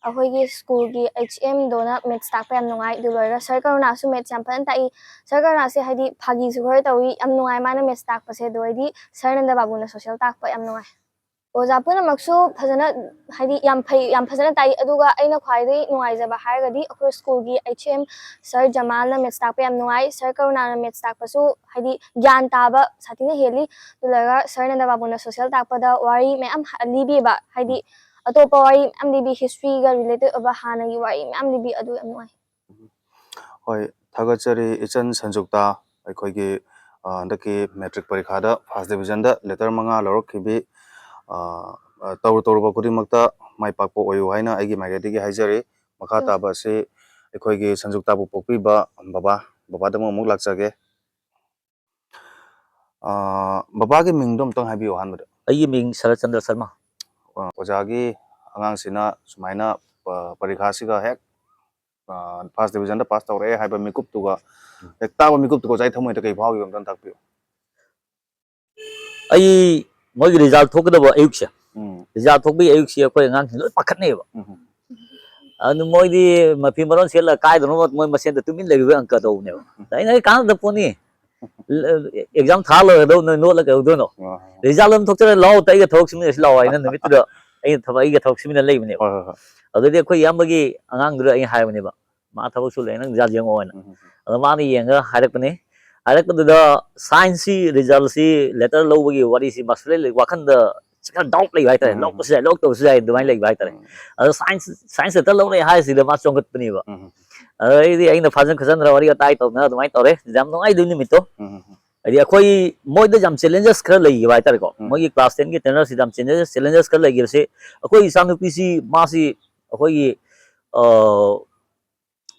ꯑꯩꯈꯣꯏꯒꯤ ꯁ꯭ꯀꯨꯜꯒꯤ ꯑꯩꯆ ꯑꯦꯝꯗꯣꯅ ꯃꯦꯠꯁ ꯇꯥꯛꯄ ꯌꯥꯝ ꯅꯨꯡꯉꯥꯏ꯫ ꯑꯗꯨ ꯂꯣꯏꯔꯒ ꯁꯔ ꯀꯔꯨꯅꯥꯁꯨ ꯃꯦꯠꯁ ꯌꯥꯝ ꯐꯖꯅ ꯇꯥꯛꯏ꯫ ꯁꯔ ꯀꯔꯨꯅꯥꯁꯦ ꯍꯥꯏꯗꯤ ꯐꯥꯒꯤꯁꯨ ꯈꯔ ꯇꯧꯏ, ꯌꯥꯝ ꯅꯨꯡꯉꯥꯏ ꯃꯥꯅ ꯃꯦꯠꯁ ꯇꯥꯛꯄꯁꯦ꯫ ꯑꯗꯨ ꯑꯩꯗꯤ ꯁꯔ ꯅꯟꯗ ꯕꯥꯕꯨꯅ ꯁꯣꯁꯦꯜ ꯇꯥꯛꯄ ꯌꯥꯝ ꯅꯨꯡꯉꯥꯏ꯫ ꯑꯣꯖꯥ ꯄꯨꯝꯅꯃꯛꯁꯨ ꯐꯖꯅ ꯍꯥꯏꯗꯤ ꯌꯥꯝ ꯐꯩ, ꯌꯥꯝ ꯐꯖꯅ ꯇꯥꯛꯏ꯫ ꯑꯗꯨꯒ ꯑꯩꯅ ꯈ꯭ꯋꯥꯏꯗꯒꯤ ꯅꯨꯡꯉꯥꯏꯖꯕ ꯍꯥꯏꯔꯒꯗꯤ ꯑꯩꯈꯣꯏ ꯁ꯭ꯀꯨꯜꯒꯤ ꯑꯩꯆ ꯑꯦꯝ ꯁꯔ ꯖꯃꯥꯜꯅ ꯃꯦꯠꯁ ꯇꯥꯛꯄ ꯌꯥꯝ ꯅꯨꯡꯉꯥꯏ꯫ ꯁꯔ ꯀꯔꯨꯅꯥꯅ ꯃꯦꯠꯁ ꯇꯥꯛꯄꯁꯨ ꯍꯥꯏꯗꯤ ꯒ꯭ꯌꯥꯟ ꯇꯥꯕ ꯁꯥꯊꯤꯅ ꯍꯦꯜꯂꯤ꯫ ꯑꯗꯨ ꯂꯣꯏꯔꯒ ꯁꯔ ꯅꯟꯗ ꯕꯥꯕꯨꯅ ꯁꯣꯁꯦꯜ ꯇꯥꯛꯄꯗ ꯋꯥꯔꯤ ꯃꯌꯥꯝ ꯂꯤꯕꯤꯕ, ꯍꯥꯏꯗꯤ ꯑꯇꯣꯞꯄ ꯋꯥꯔꯤ ꯃꯌꯥꯝ ꯂꯤꯕꯤ, ꯍꯤꯁꯇ꯭ꯔꯤꯒ ꯔꯤꯂꯦꯇꯦꯠ ꯑꯣꯏꯕ ꯍꯥꯟꯅꯒꯤ ꯋꯥꯔꯤ ꯃꯌꯥꯝ ꯂꯤꯕꯤ, ꯑꯗꯨ ꯌꯥꯝ ꯅꯨꯡꯉꯥꯏ꯫ ꯍꯣꯏ, ꯊꯥꯒꯠꯆꯔꯤ ꯏꯆꯟ ꯁꯟꯖꯨꯛꯇ꯫ ꯑꯩꯈꯣꯏꯒꯤ ꯑ, ꯍꯟꯗꯛꯀꯤ ꯃꯦꯇ꯭ꯔꯤꯛ ꯄꯔꯤꯈꯥꯗ ꯐꯥꯔꯁ ꯗꯤꯕꯤꯖꯟꯗ ꯂꯦꯇꯔ ꯃꯉꯥ ꯂꯧꯔꯛꯈꯤꯕꯤ, ꯑ, ꯑ, ꯇꯧꯔꯨ ꯇꯧꯔꯨꯕ ꯈꯨꯗꯤꯡꯃꯛꯇ ꯃꯥꯏ ꯄꯥꯛꯄ ꯑꯣꯏꯌꯨ ꯍꯥꯏꯅ ꯑꯩꯒꯤ ꯃꯥꯏꯀꯩꯗꯒꯤ ꯍꯥꯏꯖꯔꯤ꯫ ꯃꯈꯥ ꯇꯥꯕ ꯑꯁꯤ ꯑꯩꯈꯣꯏꯒꯤ ꯁꯟꯖꯨꯛꯇꯥꯕꯨ ꯄꯣꯛꯄꯤꯕ ꯕꯕꯥ, ꯕꯕꯥꯗ ꯑꯃꯨꯛ ꯑꯃꯨꯛ ꯂꯥꯛꯆꯒꯦ꯫ ꯑ, ꯕꯕꯥꯒꯤ ꯃꯤꯡꯗꯣ ꯑꯃꯨꯛꯇꯪ ꯍꯥꯏꯕꯤꯌꯨ ꯑꯍꯥꯟꯕꯗ꯫ ꯑꯩꯒꯤ ꯃꯤꯡ ꯁꯔꯠ ꯆꯟꯗ꯭ꯔ ꯁꯔꯃ꯫ ꯑ, ꯑꯣꯖꯥꯒꯤ ꯑꯉꯥꯡꯁꯤꯅ ꯁꯨꯃꯥꯏꯅ, ꯑ, ꯄꯔꯤꯈꯥꯁꯤꯒ ꯍꯦꯛ, ꯑ, ꯐꯥꯔꯁ ꯗꯤꯕꯤꯖꯟꯗ ꯄꯥꯁ ꯇꯧꯔꯛꯑꯦ ꯍꯥꯏꯕ ꯃꯤꯀꯨꯞꯇꯨꯒ, ꯍꯦꯛ ꯇꯥꯕ ꯃꯤꯀꯨꯞꯇꯨꯒ ꯑꯣꯖꯥꯒꯤ ꯊꯃꯣꯏꯗ ꯀꯩ ꯐꯥꯎꯈꯤꯕ ꯑꯝꯇꯪ ꯇꯥꯛꯄꯤꯌꯨ꯫ ꯑꯩ ꯃꯣꯏꯒꯤ ꯔꯤꯖꯜ ꯊꯣꯛꯀꯗꯕ ꯑꯌꯨꯛꯁꯦ, ꯎꯝ, ꯔꯤꯖꯜ ꯊꯣꯛꯄꯒꯤ ꯑꯌꯨꯛꯁꯤ ꯑꯩꯈꯣꯏ ꯑꯉꯥꯡꯁꯤꯡ ꯂꯣꯏ ꯄꯥꯈꯠꯅꯩꯕ꯫ ꯎꯝ, ꯑꯗꯨ ꯃꯣꯏꯗꯤ ꯃꯐꯤ ꯃꯔꯣꯟ ꯁꯦꯠꯂ ꯀꯥꯏꯗꯅꯣ ꯃꯣꯏ ꯃꯁꯦꯟꯗ ꯇꯨꯃꯤꯟ ꯂꯩꯕꯤꯕ ꯑꯪꯀ ꯇꯧꯕꯅꯦꯕ꯫ ꯑꯩꯅ ꯑꯩ ꯀꯥꯟꯅꯗ ꯄꯣꯠꯅꯤ, ꯑꯦꯛꯖꯥꯝ ꯊꯥ ꯂꯣꯏꯔꯗꯧ ꯅꯣꯏ ꯅꯣꯠꯂ ꯀꯩꯗꯧꯗꯣꯏꯅꯣ? ꯑ, ꯔꯤꯖꯜ ꯑꯗꯨꯝ ꯊꯣꯛꯆꯔ ꯂꯥꯛꯑꯣ, ꯑꯩꯒ ꯊꯕꯛ ꯁꯨꯃꯤꯟꯅꯁꯤ ꯂꯥꯛꯑꯣ ꯍꯥꯏꯅ ꯅꯨꯃꯤꯠꯇꯨꯗ ꯑꯩꯅ ꯊꯕꯛ, ꯑꯩꯒ ꯊꯕꯛ ꯁꯨꯃꯤꯟꯅ ꯂꯩꯕꯅꯦꯕ꯫ ꯍꯣꯏ, ꯍꯣꯏ, ꯍꯣꯏ꯫ ꯑꯗꯨꯗꯤ ꯑꯩꯈꯣꯏ ꯏꯌꯥꯝꯕꯒꯤ ꯑꯉꯥꯡꯗꯨꯗ ꯑꯩꯅ ꯍꯥꯏꯕꯅꯦꯕ, ꯃꯥ ꯊꯕꯛ ꯁꯨ ꯂꯩ, ꯅꯪ ꯔꯤꯖꯜ ꯌꯦꯡꯉꯛꯑꯣ ꯍꯥꯏꯅ꯫ ꯎꯝ, ꯎꯝ, ꯑꯗꯣ ꯃꯥꯅ ꯌꯦꯡꯉꯒ ꯍꯥꯏꯔꯛꯄꯅꯤ꯫ ꯍꯥꯏꯔꯛꯄꯗꯨꯗ ꯁꯥꯏꯟꯁꯁꯤ ꯔꯤꯖꯜꯁꯤ, ꯂꯦꯇꯔ ꯂꯧꯕꯒꯤ ꯋꯥꯔꯤꯁꯤ ꯃꯥꯁꯨ ꯂꯩ, ꯂꯩ, ꯋꯥꯈꯟꯗ ꯈꯔ ꯗꯥꯎꯠ ꯂꯩꯕ ꯍꯥꯏꯇꯥꯔꯦ꯫ ꯎꯝ, ꯂꯧꯔꯛꯄꯁꯨ ꯌꯥꯏ, ꯂꯧꯔꯛꯇꯕꯁꯨ ꯌꯥꯏ ꯑꯗꯨꯃꯥꯏꯅ ꯂꯩꯕ ꯍꯥꯏꯇꯥꯔꯦ꯫ ꯎꯝ, ꯑꯗꯣ ꯁꯥꯏꯟꯁ, ꯁꯥꯏꯟꯁ ꯂꯦꯇꯔ ꯂꯧꯔꯛꯑꯦ ꯍꯥꯏꯁꯤꯗ ꯃꯥ ꯆꯣꯡꯈꯠꯄꯅꯦꯕ꯫ ꯎꯝ, ꯑꯗꯩꯗꯤ ꯑꯩꯅ ꯐꯖꯅ ꯈꯖꯅ ꯋꯥꯔꯤ ꯋꯥꯇꯥꯏ ꯇꯧꯗꯅ ꯑꯗꯨꯃꯥꯏꯅ ꯇꯧꯔꯦ꯫ ꯌꯥꯝ ꯅꯨꯡꯉꯥꯏꯗꯣꯏ ꯅꯨꯃꯤꯠꯇꯣ꯫ ꯎꯝ, ꯎꯝ, ꯍꯥꯏꯗꯤ ꯑꯩꯈꯣꯏ ꯃꯣꯏꯗ ꯌꯥꯝ ꯆꯦꯂꯦꯟꯖꯦꯁ ꯈꯔ ꯂꯩꯈꯤꯕ ꯍꯥꯏꯇꯥꯔꯦꯀꯣ꯫ ꯎꯝ꯫ ꯃꯣꯏꯒꯤ ꯀ꯭ꯂꯥꯁ ꯇꯦꯟꯒꯤ ꯇꯦꯅꯔꯁꯤꯗ ꯌꯥꯝ ꯆꯦꯂꯦꯟꯖꯦꯁ, ꯆꯦꯂꯦꯟꯖꯦꯁ ꯈꯔ ꯂꯩꯈꯤꯕꯁꯦ, ꯑꯩꯈꯣꯏ ꯏꯆꯥꯅꯨꯄꯤꯁꯤ ꯃꯥꯁꯤ ꯑꯩꯈꯣꯏꯒꯤ, ꯑ,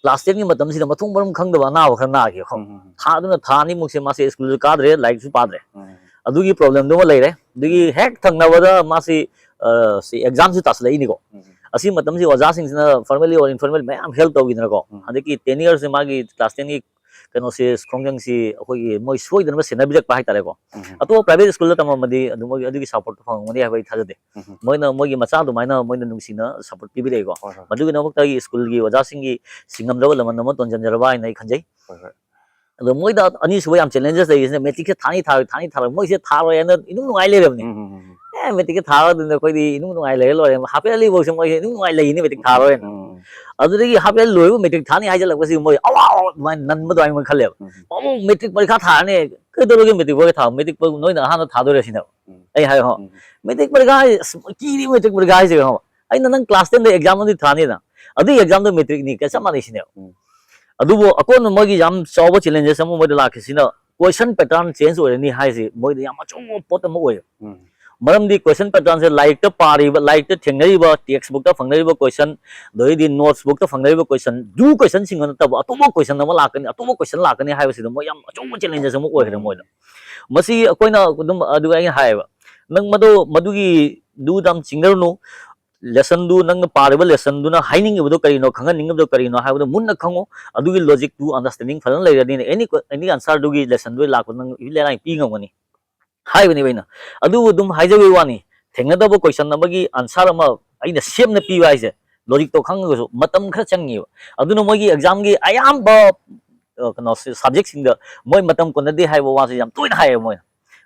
ꯀ꯭ꯂꯥꯁ ꯇꯦꯟꯒꯤ ꯃꯇꯝꯁꯤꯗ ꯃꯊꯣꯡ ꯃꯔꯝ ꯈꯪꯗꯕ ꯑꯅꯥꯕ ꯈꯔ ꯅꯥꯈꯤꯕ꯫ ꯎꯝ, ꯎꯝ, ꯊꯥ ꯑꯗꯨꯅ ꯊꯥ ꯑꯅꯤꯃꯨꯛꯁꯦ ꯃꯥꯁꯦ ꯁ꯭ꯀꯨꯜꯁꯨ ꯀꯥꯗ꯭ꯔꯦ, ꯂꯥꯏꯔꯤꯛꯁꯨ ꯄꯥꯗ꯭ꯔꯦ꯫ ꯎꯝ, ꯑꯗꯨꯒꯤ ꯄ꯭ꯔꯣꯕ꯭ꯂꯦꯝꯗꯨꯃ ꯂꯩꯔꯦ꯫ ꯑꯗꯨꯒꯤ ꯍꯦꯛ ꯊꯪꯅꯕꯗ ꯃꯥꯁꯤ, ꯑ, ꯁꯤ ꯑꯦꯛꯖꯥꯝꯁꯨ ꯇꯥꯁꯜꯂꯛꯏꯅꯤꯀꯣ꯫ ꯎꯝ, ꯑꯁꯤ ꯃꯇꯝꯁꯤ ꯑꯣꯖꯥꯁꯤꯡꯁꯤꯅ ꯐꯣꯔꯃꯦꯜꯂꯤ ꯑꯣꯔ ꯏꯟꯐꯣꯔꯃꯦꯜ ꯃꯌꯥꯝ ꯍꯦꯜꯞ ꯇꯧꯈꯤꯗꯅꯀꯣ꯫ ꯎꯝ꯫ ꯍꯟꯗꯛꯀꯤ ꯇꯦꯟ ꯏꯌꯔꯁꯁꯦ ꯃꯥꯒꯤ ꯀ꯭ꯂꯥꯁ ꯇꯦꯟꯒꯤ ꯀꯩꯅꯣꯁꯤ, ꯈꯣꯡꯖꯪꯁꯤ ꯑꯩꯈꯣꯏꯒꯤ ꯃꯣꯏ ꯁꯣꯏꯗꯅꯕ ꯁꯦꯟꯅꯕꯤꯔꯛꯄ ꯍꯥꯏꯇꯥꯔꯦꯀꯣ꯫ ꯎꯝ꯫ ꯑꯇꯣꯞꯄ private school ꯗ ꯇꯝꯃꯝꯃꯗꯤ ꯑꯗꯨ ꯃꯣꯏꯒꯤ ꯑꯗꯨꯒꯤ support ꯇꯣ ꯐꯪꯉꯝꯒꯅꯤ ꯍꯥꯏꯕ ꯑꯩ ꯊꯥꯖꯗꯦ꯫ ꯎꯝ꯫ ꯃꯣꯏꯅ ꯃꯣꯏꯒꯤ ꯃꯆꯥ ꯑꯗꯨꯃꯥꯏꯅ ꯃꯣꯏꯅ ꯅꯨꯡꯁꯤꯅ support ꯄꯤꯕꯤꯔꯛꯏꯀꯣ꯫ ꯍꯣꯏ, ꯍꯣꯏ꯫ ꯃꯗꯨꯒꯤꯗꯃꯛꯇ ꯑꯩꯒꯤ school ꯒꯤ ꯑꯣꯖꯥꯁꯤꯡꯒꯤ ꯁꯤꯡꯉꯝꯗ꯭ꯔꯕ ꯂꯃꯟ ꯑꯃ ꯇꯣꯟꯖꯟꯖꯔꯕ ꯍꯥꯏꯅ ꯑꯩ ꯈꯟꯖꯩ꯫ ꯍꯣꯏ, ꯍꯣꯏ꯫ ꯑꯗꯣ ꯃꯣꯏꯗ ꯑꯅꯤꯁꯨꯕ ꯌꯥꯝ challenges ꯂꯩꯔꯤꯁꯤꯅ matric ꯁꯦ ꯊꯥꯅꯤ ꯊꯥꯔꯣꯏ, ꯊꯥꯅꯤ ꯊꯥꯔꯣꯏ, ꯃꯣꯏꯁꯦ ꯊꯥꯔꯣꯏ ꯍꯥꯏꯅ ꯏꯅꯨꯡ ꯅꯨꯡꯉꯥꯏ ꯂꯩꯔꯕꯅꯤ꯫ ꯎꯝ, ꯎꯝ, ꯎꯝ, ꯎꯝ꯫ ꯑꯦ, matric ꯁꯦ ꯊꯥꯔꯣꯏ, ꯑꯗꯨꯅ ꯑꯩꯈꯣꯏꯗꯤ ꯏꯅꯨꯡ ꯅꯨꯡꯉꯥꯏ ꯂꯩꯔ ꯂꯣꯏꯔꯦ, half yearly ꯐꯥꯎꯁꯦ ꯃꯣꯏꯁꯦ ꯏꯅꯨꯡ ꯅꯨꯡꯉꯥꯏ ꯂꯩꯅꯤ matric ꯊꯥꯔꯣꯏꯅ꯫ ꯎꯝ, ꯎꯝ, ꯎꯝ꯫ ꯑꯗꯨꯗꯒꯤ half yearly ꯂꯣꯏꯕ matric ꯊꯥꯅꯤ ꯍꯥꯏꯖꯜꯂꯛꯄꯁꯤ ꯃꯣꯏ ꯑꯋꯥ ꯑꯋꯥ ꯑꯗꯨꯃꯥꯏꯅ ꯅꯟꯕ ꯑꯗꯨꯃꯥꯏꯅ ꯈꯜꯂꯦꯕ꯫ ꯎꯝ, ꯎꯝ꯫ ꯑꯃꯨꯛ matric ꯄꯔꯤꯈꯥ ꯊꯥꯔꯅꯤ, "ꯀꯩꯗꯧꯔꯒꯦ matric ꯄꯔꯤꯈꯥ ꯊꯥꯕ? Matric ꯄ-, ꯅꯣꯏꯅ ꯑꯍꯥꯟꯕ ꯊꯥꯗꯣꯏꯔꯦ" ꯁꯤꯅꯦꯕ꯫ ꯎꯝ꯫ ꯑꯩ ꯍꯥꯏ, "ꯍꯣ, ꯎꯝ꯫ Matric ꯄꯔꯤꯈꯥ ꯍꯥꯏ-, ꯑꯁ, ꯀꯤꯔꯤ matric ꯄꯔꯤꯈꯥ ꯍꯥꯏꯁꯦ", ꯈꯪꯉꯕ? ꯑꯩꯅ "ꯅꯪ class ten ꯗ exam ꯑꯃꯗꯤ ꯊꯥꯅꯤꯗꯅ, ꯑꯗꯨꯒꯤ exam ꯗꯣ matric ꯅꯤ, ꯀ-, ꯆꯞ ꯃꯥꯟꯅꯩ" ꯁꯤꯅꯦꯕ꯫ ꯎꯝ꯫ ꯑꯗꯨꯕꯨ ꯑꯀꯣꯟꯕ ꯃꯣꯏꯒꯤ ꯌꯥꯝ ꯆꯥꯎꯕ challenges ꯑꯃ ꯃꯣꯏꯗ ꯂꯥꯛꯈꯤꯁꯤꯅ question pattern change ꯑꯣꯏꯔꯅꯤ ꯍꯥꯏꯁꯤ ꯃꯣꯏꯗ ꯌꯥꯝ ꯑꯆꯧꯕ ꯄꯣꯠ ꯑꯃ ꯑꯣꯏꯌꯦ꯫ ꯎꯝ꯫ ꯃꯔꯝꯗꯤ question pattern ꯁꯦ ꯂꯥꯏꯔꯤꯛꯇ ꯄꯥꯔꯤꯕ, ꯂꯥꯏꯔꯤꯛꯇ ꯊꯦꯡꯅꯔꯤꯕ, text book ꯇ ꯐꯪꯅꯔꯤꯕ question, ꯑꯗꯩꯗꯤ notes book ꯇ ꯐꯪꯅꯔꯤꯕ question, ꯗꯨ question ꯁꯤꯡ ꯅꯠꯇꯕ ꯑꯇꯣꯞꯄ question ꯑꯃ ꯂꯥꯛꯀꯅꯤ, ꯑꯇꯣꯞꯄ question ꯂꯥꯛꯀꯅꯤ ꯍꯥꯏꯕꯁꯤꯗ ꯃꯣꯏ ꯌꯥꯝ ꯑꯆꯧꯕ challenges ꯑꯃ ꯑꯣꯏꯈ꯭ꯔꯦ ꯎꯝ꯫ ꯃꯣꯏꯗ꯫ ꯃꯁꯤ ꯑꯩꯈꯣꯏꯅ ꯑꯗꯨꯝ, ꯑꯗꯨ ꯑꯩꯅ ꯍꯥꯏꯌꯦꯕ, "ꯅꯪ ꯃꯗꯨ, ꯃꯗꯨꯒꯤ ꯗꯨꯗ ꯌꯥꯝ ꯆꯤꯡꯅꯔꯨꯅꯨ꯫ Lesson ꯗꯨ, ꯅꯪꯅ ꯄꯥꯔꯤꯕ lesson ꯗꯨꯅ ꯍꯥꯏꯅꯤꯡꯉꯤꯕꯗꯣ ꯀꯔꯤꯅꯣ, ꯈꯪꯍꯟꯅꯤꯡꯉꯤꯕꯗꯣ ꯀꯔꯤꯅꯣ ꯍꯥꯏꯕꯗꯣ ꯃꯨꯟꯅ ꯈꯪꯉꯣ꯫ ꯑꯗꯨꯒꯤ logic ꯇꯨ understanding ꯐꯖꯅ ꯂꯩꯔꯗꯤ any, any answer ꯗꯨꯒꯤ lesson ꯗꯨꯒꯤ ꯂꯥꯛꯄ ꯅꯪ ꯏꯂꯥꯏ ꯂꯥꯏꯅ ꯄꯤ ꯉꯝꯒꯅꯤ" ꯍꯥꯏꯕꯅꯦꯕ ꯑꯩꯅ꯫ ꯑꯗꯨꯕꯨ ꯑꯗꯨꯝ ꯍꯥꯏꯖꯕꯒꯤ ꯋꯥꯅꯤ, ꯊꯦꯡꯅꯗꯕ question ꯑꯃꯒꯤ answer ꯑꯃ ꯑꯩꯅ ꯁꯦꯝꯅ ꯄꯤꯕ ꯍꯥꯏꯁꯦ, logic ꯇꯣ ꯈꯪꯉꯒꯁꯨ ꯃꯇꯝ ꯈꯔ ꯆꯪꯉꯦꯕ꯫ ꯑꯗꯨꯅ ꯃꯣꯏꯒꯤ exam ꯒꯤ ꯑꯌꯥꯝꯕ, ꯑ, ꯀꯩꯅꯣ, subject ꯁꯤꯡꯗ ꯃꯣꯏ ꯃꯇꯝ ꯀꯣꯟꯅꯗꯦ ꯍꯥꯏꯕ ꯋꯥꯁꯦ ꯌꯥꯝ ꯇꯣꯏꯅ ꯍꯥꯏꯌꯦꯕ ꯃꯣꯏꯅ꯫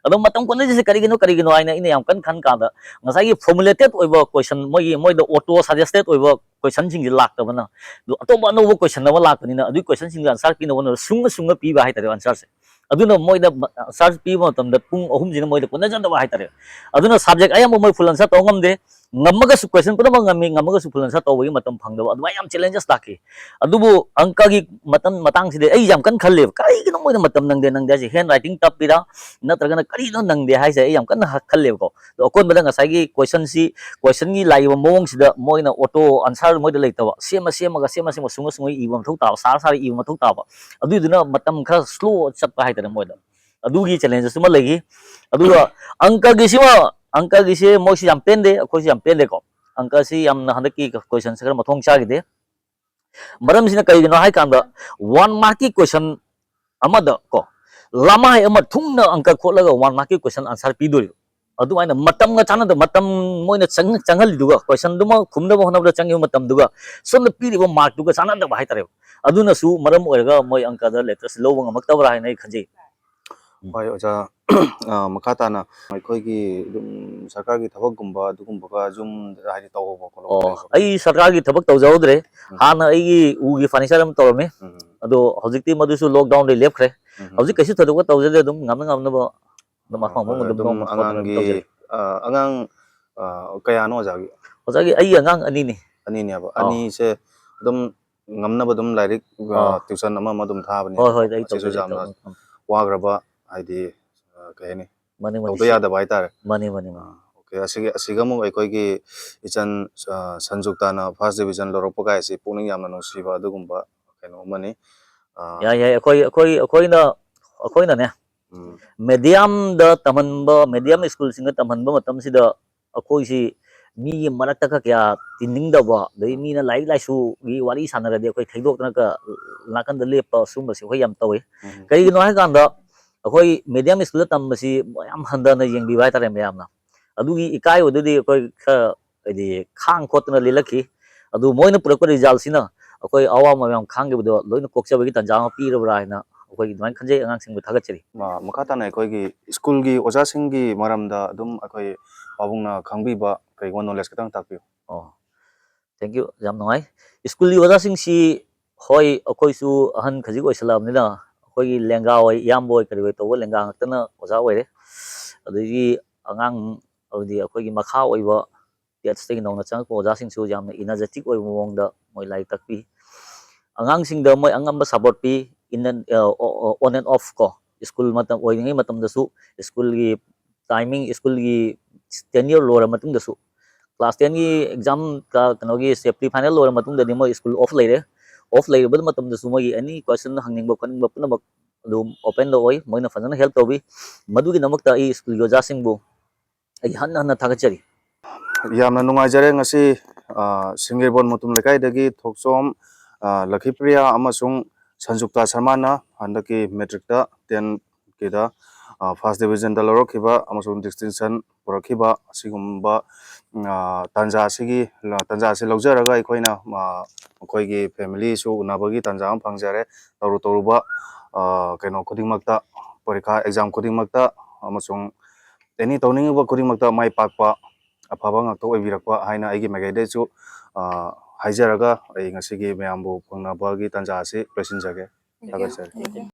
ꯑꯗꯣ ꯃꯇꯝ ꯀꯣꯟꯅꯗ꯭ꯔꯤꯁꯦ ꯀꯔꯤꯒꯤꯅꯣ, ꯀꯔꯤꯒꯤꯅꯣ ꯍꯥꯏꯅ ꯑꯩꯅ ꯌꯥꯝ ꯀꯟꯅ ꯈꯟ ꯀꯥꯟꯗ, ꯉꯁꯥꯏꯒꯤ formulated ꯑꯣꯏꯕ question, ꯃꯣꯏꯒꯤ, ꯃꯣꯏꯗ auto suggested ꯑꯣꯏꯕ question ꯁꯤꯡꯁꯦ ꯂꯥꯛꯇꯕꯅ, ꯑꯗꯨ ꯑꯇꯣꯞꯄ ꯑꯅꯧꯕ question ꯑꯃ ꯂꯥꯛꯄꯅꯤꯅ, ꯑꯗꯨꯒꯤ question ꯁꯤꯡꯗꯣ answer ꯄꯤꯅꯕ ꯍꯣꯠꯅꯕꯗ ꯁꯨꯡꯉ ꯁꯨꯡꯉ ꯄꯤꯕ ꯍꯥꯏꯇꯥꯔꯦ answer ꯁꯦ꯫ ꯑꯗꯨꯅ ꯃꯣꯏꯗ ꯃ-, answer ꯄꯤꯕ ꯃꯇꯝꯗ ꯄꯨꯡ ꯑꯍꯨꯝꯁꯤꯅ ꯃꯣꯏꯗ ꯀꯣꯟꯅꯖꯗꯕ ꯍꯥꯏꯇꯥꯔꯦ꯫ ꯑꯗꯨꯅ subject ꯑꯌꯥꯝꯕ ꯃꯣꯏ full answer ꯇꯧ ꯉꯝꯗꯦ꯫ ꯉꯝꯃꯒꯁꯨ, question ꯄꯨꯝꯅꯃꯛ ꯉꯝꯃꯤ, ꯉꯝꯃꯒꯁꯨ full answer ꯇꯧꯕꯒꯤ ꯃꯇꯝ ꯐꯪꯗꯕ, ꯑꯗꯨꯃꯥꯏꯅ ꯌꯥꯝ challenges ꯂꯥꯛꯈꯤ꯫ ꯑꯗꯨꯕꯨ ꯑꯪꯀꯒꯤ ꯃꯇꯝ ꯃꯇꯥꯡꯁꯤꯗꯤ ꯑꯩ ꯌꯥꯝ ꯀꯟꯅ ꯈꯜꯂꯦꯕ, ꯀꯔꯤꯒꯤꯅꯣ ꯃꯣꯏꯅ ꯃꯇꯝ ꯅꯪꯗꯦ, ꯅꯪꯗꯦ ꯍꯥꯏꯁꯦ? Handwriting ꯇꯞꯄꯤꯔꯥ, ꯅꯠꯇ꯭ꯔꯒꯅ ꯀꯔꯤꯅꯣ ꯅꯪꯗꯦ ꯍꯥꯏꯁꯦ? ꯑꯩ ꯌꯥꯝ ꯀꯟꯅ ꯍ-, ꯈꯜꯂꯦꯕꯀꯣ꯫ ꯑꯗꯣ ꯑꯀꯣꯟꯕꯗ ꯉꯁꯥꯏꯒꯤ question ꯁꯤ, question ꯒꯤ ꯂꯥꯛꯏꯕ ꯃꯑꯣꯡꯁꯤꯗ ꯃꯣꯏꯅ auto answer ꯃꯣꯏꯗ ꯂꯩꯇꯕ, ꯁꯦꯝꯃ ꯁꯦꯝꯃꯒ, ꯁꯦꯝꯃ ꯁꯦꯝꯃꯒ, ꯁꯨꯡꯉ ꯁꯨꯡꯉ ꯏꯕ ꯃꯊꯧ ꯇꯥꯕ, ꯁꯥꯔ ꯁꯥꯔ ꯏꯕ ꯃꯊꯧ ꯇꯥꯕ, ꯑꯗꯨꯏꯗꯨꯅ ꯃꯇꯝ ꯈꯔ slow ꯆꯠꯄ ꯍꯥꯏꯇꯥꯔꯦ ꯃꯣꯏꯗ꯫ ꯑꯗꯨꯒꯤ challenges ꯑꯃ ꯂꯩꯈꯤ꯫ ꯑꯗꯨꯒ ꯑꯪꯀꯒꯤꯁꯤꯃ, ꯑꯪꯀꯒꯤꯁꯦ ꯃꯣꯏꯁꯨ ꯌꯥꯝ ꯄꯦꯟꯗꯦ, ꯑꯩꯈꯣꯏꯁꯨ ꯌꯥꯝ ꯄꯦꯟꯗꯦꯀꯣ꯫ ꯑꯪꯀꯁꯤ ꯌꯥꯝꯅ ꯍꯟꯗꯛꯀꯤ question ꯁꯦ ꯈꯔ ꯃꯊꯣꯡ ꯆꯥꯈꯤꯗꯦ꯫ ꯃꯔꯝꯁꯤꯅ ꯀꯔꯤꯒꯤꯅꯣ ꯍꯥꯏ ꯀꯥꯟꯗ, ꯋꯥꯟ ꯃꯥꯔꯛꯀꯤ ꯀꯣꯏꯁꯟ ꯑꯃꯗ ꯀꯣ, ꯂꯃꯥꯏ ꯑꯃ ꯊꯨꯡꯅ ꯑꯪꯀ ꯈꯣꯠꯂꯒ ꯋꯥꯟ ꯃꯥꯔꯛꯀꯤ ꯀꯣꯏꯁꯟ ꯑꯟꯁꯔ ꯄꯤꯗꯣꯔꯤꯕ꯫ ꯑꯗꯨꯃꯥꯏꯅ ꯃꯇꯝꯒ ꯆꯥꯟꯅꯗꯕ, ꯃꯇꯝ ꯃꯣꯏꯅ ꯆꯪ-, ꯆꯪꯍꯜꯂꯤꯗꯨꯒ, ꯀꯣꯏꯁꯟꯗꯨꯃ ꯈꯨꯝꯅꯕ ꯍꯣꯠꯅꯕꯗ ꯆꯪꯉꯤꯕ ꯃꯇꯝꯗꯨꯒ ꯁꯣꯝꯗ ꯄꯤꯔꯤꯕ ꯃꯥꯔꯛꯇꯨꯒ ꯆꯥꯟꯅꯗꯕ ꯍꯥꯏꯇꯥꯔꯦꯕ꯫ ꯑꯗꯨꯅꯁꯨ ꯃꯔꯝ ꯑꯣꯏꯔꯒ ꯃꯣꯏ ꯑꯪꯀꯗ ꯂꯦꯇꯔꯁ ꯂꯧꯕ ꯉꯝꯃꯛꯇꯕ꯭ꯔꯥ ꯍꯥꯏꯅ ꯑꯩ ꯈꯟꯖꯩ꯫ ꯎꯝ꯫ ꯍꯣꯏ, ꯑꯣꯖꯥ꯫ ꯑ, ꯃꯈꯥ ꯇꯥꯅ ꯑꯩꯈꯣꯏꯒꯤ ꯑꯗꯨꯝ ꯁꯔꯀꯥꯔꯒꯤ ꯊꯕꯛꯀꯨꯝꯕ ꯑꯗꯨꯒꯨꯝꯕꯒ ꯌꯨꯝꯗ ꯍꯥꯏꯗꯤ ꯇꯧꯍꯧꯕ ꯈꯣꯠꯍꯧꯕ ꯑꯣ, ꯂꯩꯕ꯭ꯔꯥ? ꯑꯩ ꯁꯔꯀꯥꯔꯒꯤ ꯊꯕꯛ ꯇꯧꯖꯍꯧꯗ꯭ꯔꯦ꯫ ꯎꯝ꯫ ꯍꯥꯟꯅ ꯑꯩꯒꯤ ꯎꯒꯤ ꯐꯔꯅꯤꯆꯔ ꯑꯃ ꯇꯧꯔꯝꯃꯤ꯫ ꯎꯝ꯫ ꯑꯗꯣ ꯍꯧꯖꯤꯛꯇꯤ ꯃꯗꯨꯁꯨ ꯂꯣꯛꯗꯥꯎꯟꯗꯩ ꯂꯦꯞꯈ꯭ꯔꯦ꯫ ꯎꯝ꯫ ꯍꯧꯖꯤꯛ ꯀꯩꯁꯨ ꯊꯣꯏꯗꯣꯛꯄ ꯇꯧꯖꯗꯦ, ꯑꯗꯨꯝ ꯉꯝꯅ ꯉꯝꯅꯕ ꯑꯗꯨꯝ ꯑ, ꯑꯐꯪ ꯑꯐꯪꯕ ꯍꯣꯏ, ꯑꯗꯨꯝ ꯑꯗꯨꯝ ꯅꯣꯡꯃ ꯈꯣꯠꯇꯅ ꯑꯗꯨꯝ ꯑꯉꯥꯡꯒꯤ, ꯇꯧꯖꯔꯤ꯫ ꯑ, ꯑꯉꯥꯡ, ꯑ, ꯀꯌꯥꯅꯣ ꯑꯣꯖꯥꯒꯤ? ꯑꯣꯖꯥꯒꯤ ꯑꯩꯒꯤ ꯑꯉꯥꯡ ꯑꯅꯤꯅꯤ꯫ ꯑꯅꯤꯅꯦꯕ꯫ ꯑꯥꯎ꯫ ꯑꯅꯤꯁꯦ ꯑꯗꯨꯝ ꯉꯝꯅꯕ ꯑꯗꯨꯝ ꯂꯥꯏꯔꯤꯛ, ꯑ, ꯑꯥꯎ꯫ ꯇ꯭ꯌꯨꯁꯟ ꯑꯃ ꯑꯃ ꯑꯗꯨꯝ ꯊꯥꯕꯅꯦꯕꯀꯣ꯫ ꯍꯣꯏ, ꯍꯣꯏ, ꯑꯩ ꯑꯁꯤꯁꯨ ꯇꯧꯖꯩ, ꯑꯩ ꯌꯥꯝꯅ ꯇꯧꯖꯩ꯫ ꯎꯝ꯫ ꯋꯥꯈ꯭ꯔꯕ, ꯍꯥꯏꯗꯤ, ꯑ, ꯀꯩ ꯍꯥꯏꯅꯤ? ꯃꯥꯅꯤ, ꯃꯥꯅꯤ, ꯇꯧꯗ ꯁꯤ-, ꯌꯥꯗꯕ ꯍꯥꯏꯇꯥꯔꯦ꯫ ꯃꯥꯅꯤ, ꯃꯥꯅꯤ, ꯃꯥꯅꯤ꯫ ꯑ, ꯑꯣꯀꯦ, ꯑꯁꯤꯒꯤ, ꯑꯁꯤꯒ ꯑꯃꯨꯛ ꯑꯩꯈꯣꯏꯒꯤ ꯏꯆꯟ, ꯑ, ꯁꯟꯖꯨꯛꯇꯥꯅ ꯐꯥꯔꯁ ꯗꯤꯕꯤꯖꯟ ꯂꯧꯔꯛꯄ ꯀꯥꯏꯁꯤ ꯄꯨꯛꯅꯤꯡ ꯌꯥꯝꯅ ꯅꯨꯡꯁꯤꯕ ꯑꯗꯨꯒꯨꯝꯕ ꯀꯩꯅꯣ ꯑꯃꯅꯤ꯫ ꯑ, ꯌꯥꯏ, ꯌꯥꯏ꯫ ꯑꯩꯈꯣꯏ, ꯑꯩꯈꯣꯏ, ꯑꯩꯈꯣꯏꯅ, ꯑꯩꯈꯣꯏꯅꯅꯦ, ꯎꯝ꯫ ꯃꯦꯗꯤꯌꯝꯗ ꯇꯝꯍꯟꯕ, ꯃꯦꯗꯤꯌꯝ ꯁ꯭ꯀꯨꯜꯁꯤꯡꯗ ꯇꯝꯍꯟꯕ ꯃꯇꯝꯁꯤꯗ ꯑꯩꯈꯣꯏꯁꯤ ꯃꯤꯒꯤ ꯃꯔꯛꯇꯒ ꯀꯌꯥ ꯇꯤꯟꯅꯤꯡꯗꯕ, ꯑꯗꯩ ꯎꯝ꯫ ꯃꯤꯅ ꯂꯥꯏꯔꯤꯛ ꯂꯥꯏꯁꯨꯒꯤ ꯋꯥꯔꯤ ꯁꯥꯟꯅꯔꯗꯤ ꯑꯩꯈꯣꯏ ꯊꯩꯗꯣꯛꯇꯅꯒ ꯅꯥꯀꯟꯗ ꯂꯦꯞꯄ, ꯁꯨꯝꯕꯁꯦ ꯑꯩꯈꯣꯏ ꯌꯥꯝ ꯇꯧꯏ꯫ ꯎꯝ꯫ ꯀꯔꯤꯒꯤꯅꯣ ꯍꯥꯏ ꯀꯥꯟꯗ, ꯑꯩꯈꯣꯏ ꯃꯦꯗꯤꯌꯝ ꯁ꯭ꯀꯨꯜꯗ ꯇꯝꯕꯁꯤ ꯌꯥꯝ ꯍꯟꯊꯅ ꯌꯦꯡꯕꯤꯕ ꯍꯥꯏꯇꯥꯔꯦ ꯃꯌꯥꯝꯅ꯫ ꯑꯗꯨꯒꯤ ꯏꯀꯥꯏꯕꯗꯨꯗꯤ ꯑꯩꯈꯣꯏ ꯈꯔ, ꯍꯥꯏꯗꯤ, ꯈꯥꯡ ꯈꯣꯠꯇꯅ ꯂꯤꯜꯂꯛꯈꯤ꯫ ꯑꯗꯨ ꯃꯣꯏꯅ ꯄꯨꯔꯛꯄ ꯔꯤꯖꯜꯁꯤꯅ ꯑꯩꯈꯣꯏ ꯑꯋꯥꯕ ꯃꯌꯥꯝ ꯈꯥꯡꯈꯤꯕꯗꯣ ꯂꯣꯏꯅ ꯀꯣꯛꯆꯕꯒꯤ ꯇꯥꯟꯖꯥ ꯑꯃ ꯄꯤꯔꯕ꯭ꯔꯥ ꯍꯥꯏꯅ ꯑꯩꯈꯣꯏ ꯑꯗꯨꯃꯥꯏꯅ ꯈꯟꯖꯩ꯫ ꯑꯉꯥꯡꯁꯤꯡꯕꯨ ꯊꯥꯒꯠꯆꯔꯤ꯫ ꯃ-, ꯃꯈꯥ ꯇꯥꯅ ꯑꯩꯈꯣꯏꯒꯤ ꯁ꯭ꯀꯨꯜꯒꯤ ꯑꯣꯖꯥꯁꯤꯡꯒꯤ ꯃꯔꯝꯗ ꯑꯗꯨꯝ ꯑꯩꯈꯣꯏ ꯄꯥꯕꯨꯡꯅ ꯈꯪꯕꯤꯕ ꯀꯔꯤꯒꯨꯝꯕ ꯅꯣꯂꯦꯖ ꯈꯤꯇꯪ ꯇꯥꯛꯄꯤꯌꯨ꯫ ꯑꯣ, thank you, ꯌꯥꯝ ꯅꯨꯡꯉꯥꯏ꯫ ꯁ꯭ꯀꯨꯜꯒꯤ ꯑꯣꯖꯥꯁꯤꯡꯁꯤ, ꯍꯣꯏ, ꯑꯩꯈꯣꯏꯁꯨ ꯑꯍꯟ ꯈꯖꯤꯛ ꯑꯣꯏꯁꯜꯂꯛꯑꯕꯅꯤꯅ ꯑꯩꯈꯣꯏꯒꯤ ꯂꯦꯡꯒꯥ ꯑꯣꯏ, ꯏꯌꯥꯝꯕ ꯑꯣꯏ, ꯀꯔꯤ ꯑꯣꯏ ꯇꯧꯕ ꯂꯦꯡꯒꯥ ꯉꯥꯛꯇꯅ ꯑꯣꯖꯥ ꯑꯣꯏꯔꯦ꯫ ꯑꯗꯒꯤ ꯑꯉꯥꯡ, ꯍꯥꯏꯕꯗꯤ ꯑꯩꯈꯣꯏꯒꯤ ꯃꯈꯥ ꯑꯣꯏꯕ ꯕꯦꯠꯁꯇꯒꯤ ꯅꯧꯅ ꯆꯪꯉꯛꯄ ꯑꯣꯖꯥꯁꯤꯡꯁꯨ ꯌꯥꯝꯅ ꯏꯅꯔꯖꯦꯇꯤꯛ ꯑꯣꯏꯕ ꯃꯑꯣꯡꯗ ꯃꯣꯏ ꯂꯥꯏꯔꯤꯛ ꯇꯥꯛꯄꯤ꯫ ꯑꯉꯥꯡꯁꯤꯡꯗ ꯃꯣꯏ ꯑꯉꯝꯕ ꯁꯄꯣꯔꯠ ꯄꯤ꯫ In and, ꯑ, ꯑꯣ-, ꯑꯣ-, on and off ꯀꯣ, ꯁ꯭ꯀꯨꯜ ꯃꯇꯝ ꯑꯣꯏꯔꯤꯉꯩ ꯃꯇꯝꯗꯁꯨ, ꯁ꯭ꯀꯨꯜꯒꯤ ꯇꯥꯏꯃꯤꯡ, ꯁ꯭ꯀꯨꯜꯒꯤ ꯇꯦꯟꯌꯔ ꯂꯣꯏꯔ ꯃꯇꯨꯡꯗꯁꯨ, ꯀ꯭ꯂꯥꯁ ꯇꯦꯟꯒꯤ ꯑꯦꯛꯖꯥꯝ, ꯀ-, ꯀꯩꯅꯣꯒꯤ ꯁꯦꯞꯂꯤ ꯐꯥꯏꯅꯦꯜ ꯂꯣꯏꯔ ꯃꯇꯨꯡꯗꯗꯤ ꯃꯣꯏ ꯁ꯭ꯀꯨꯜ ꯑꯣꯐ ꯂꯩꯔꯦ꯫ ꯑꯣꯐ ꯂꯩꯔꯕ ꯃꯇꯝꯗꯁꯨ ꯃꯣꯏꯒꯤ ꯑꯦꯅꯤ ꯀꯣꯏꯁꯟ ꯍꯪꯅꯤꯡꯕ ꯈꯣꯠꯅꯤꯡꯕ ꯄꯨꯝꯅꯃꯛ ꯑꯗꯨꯝ ꯑꯣꯄꯦꯟꯗ ꯑꯣꯏ, ꯃꯣꯏꯅ ꯐꯖꯅ ꯍꯦꯜꯞ ꯇꯧꯕꯤ꯫ ꯃꯗꯨꯒꯤꯗꯃꯛꯇ ꯑꯩ ꯁ꯭ꯀꯨꯜꯒꯤ ꯑꯣꯖꯥꯁꯤꯡꯕꯨ ꯑꯩ ꯍꯟꯅ ꯍꯟꯅ ꯊꯥꯒꯠꯆꯔꯤ꯫ ꯌꯥꯝꯅ ꯅꯨꯡꯉꯥꯏꯖꯔꯦ ꯉꯁꯤ, ꯑ, ꯁꯤꯡꯖꯦꯔꯕꯣꯟ ꯃꯨꯇꯨꯝ ꯂꯩꯀꯥꯏꯗꯒꯤ ꯊꯣꯛꯆꯣꯝ ꯑ, ꯂꯈꯤꯄ꯭ꯔꯤꯌꯥ ꯑꯃꯁꯨꯡ ꯁꯟꯖꯨꯛꯇꯥ ꯁꯔꯃꯥꯅ ꯍꯟꯗꯛꯀꯤ ꯃꯦꯇ꯭ꯔꯤꯛꯇ ꯇꯦꯟ ꯀꯤꯗ, ꯑ, ꯐꯥꯔꯁ ꯗꯤꯕꯤꯖꯟꯗ ꯂꯧꯔꯛꯈꯤꯕ ꯑꯃꯁꯨꯡ ꯗꯤꯁꯇꯤꯡꯁꯟ ꯄꯨꯔꯛꯈꯤꯕ ꯑꯁꯤꯒꯨꯝꯕ, ꯑ, ꯇꯥꯟꯖꯥ ꯑꯁꯤꯒꯤ, ꯇꯥꯟꯖꯥ ꯑꯁꯤ ꯂꯧꯖꯔꯒ ꯑꯩꯈꯣꯏꯅ, ꯑ, ꯃꯈꯣꯏꯒꯤ ꯐꯦꯃꯤꯂꯤꯁꯨ ꯎꯅꯕꯒꯤ ꯇꯥꯟꯖꯥ ꯑꯃ ꯐꯪꯖꯔꯦ꯫ ꯇꯧꯔꯨ ꯇꯧꯔꯨꯕ, ꯑ, ꯀꯩꯅꯣ ꯈꯨꯗꯤꯡꯃꯛꯇ, ꯄꯔꯤꯈꯥ ꯑꯦꯛꯖꯥꯝ ꯈꯨꯗꯤꯡꯃꯛꯇ ꯑꯃꯁꯨꯡ ꯑꯦꯅꯤ ꯇꯧꯅꯤꯡꯉꯤꯕ ꯈꯨꯗꯤꯡꯃꯛꯇ ꯃꯥꯏ ꯄꯥꯛꯄ, ꯑꯐꯕ ꯉꯥꯛꯇ ꯑꯣꯏꯕꯤꯔꯛꯄ ꯍꯥꯏꯅ ꯑꯩꯒꯤ ꯃꯥꯏꯀꯩꯗꯒꯤꯁꯨ, ꯑ, ꯍꯥꯏꯖꯔꯒ ꯑꯩ ꯉꯁꯤꯒꯤ ꯃꯌꯥꯝꯕꯨ ꯐꯪꯅꯕꯒꯤ ꯇꯥꯟꯖꯥ ꯑꯁꯤ ꯂꯣꯏꯁꯤꯟꯖꯒꯦ꯫ ꯊꯥꯒꯠꯆꯔꯤ꯫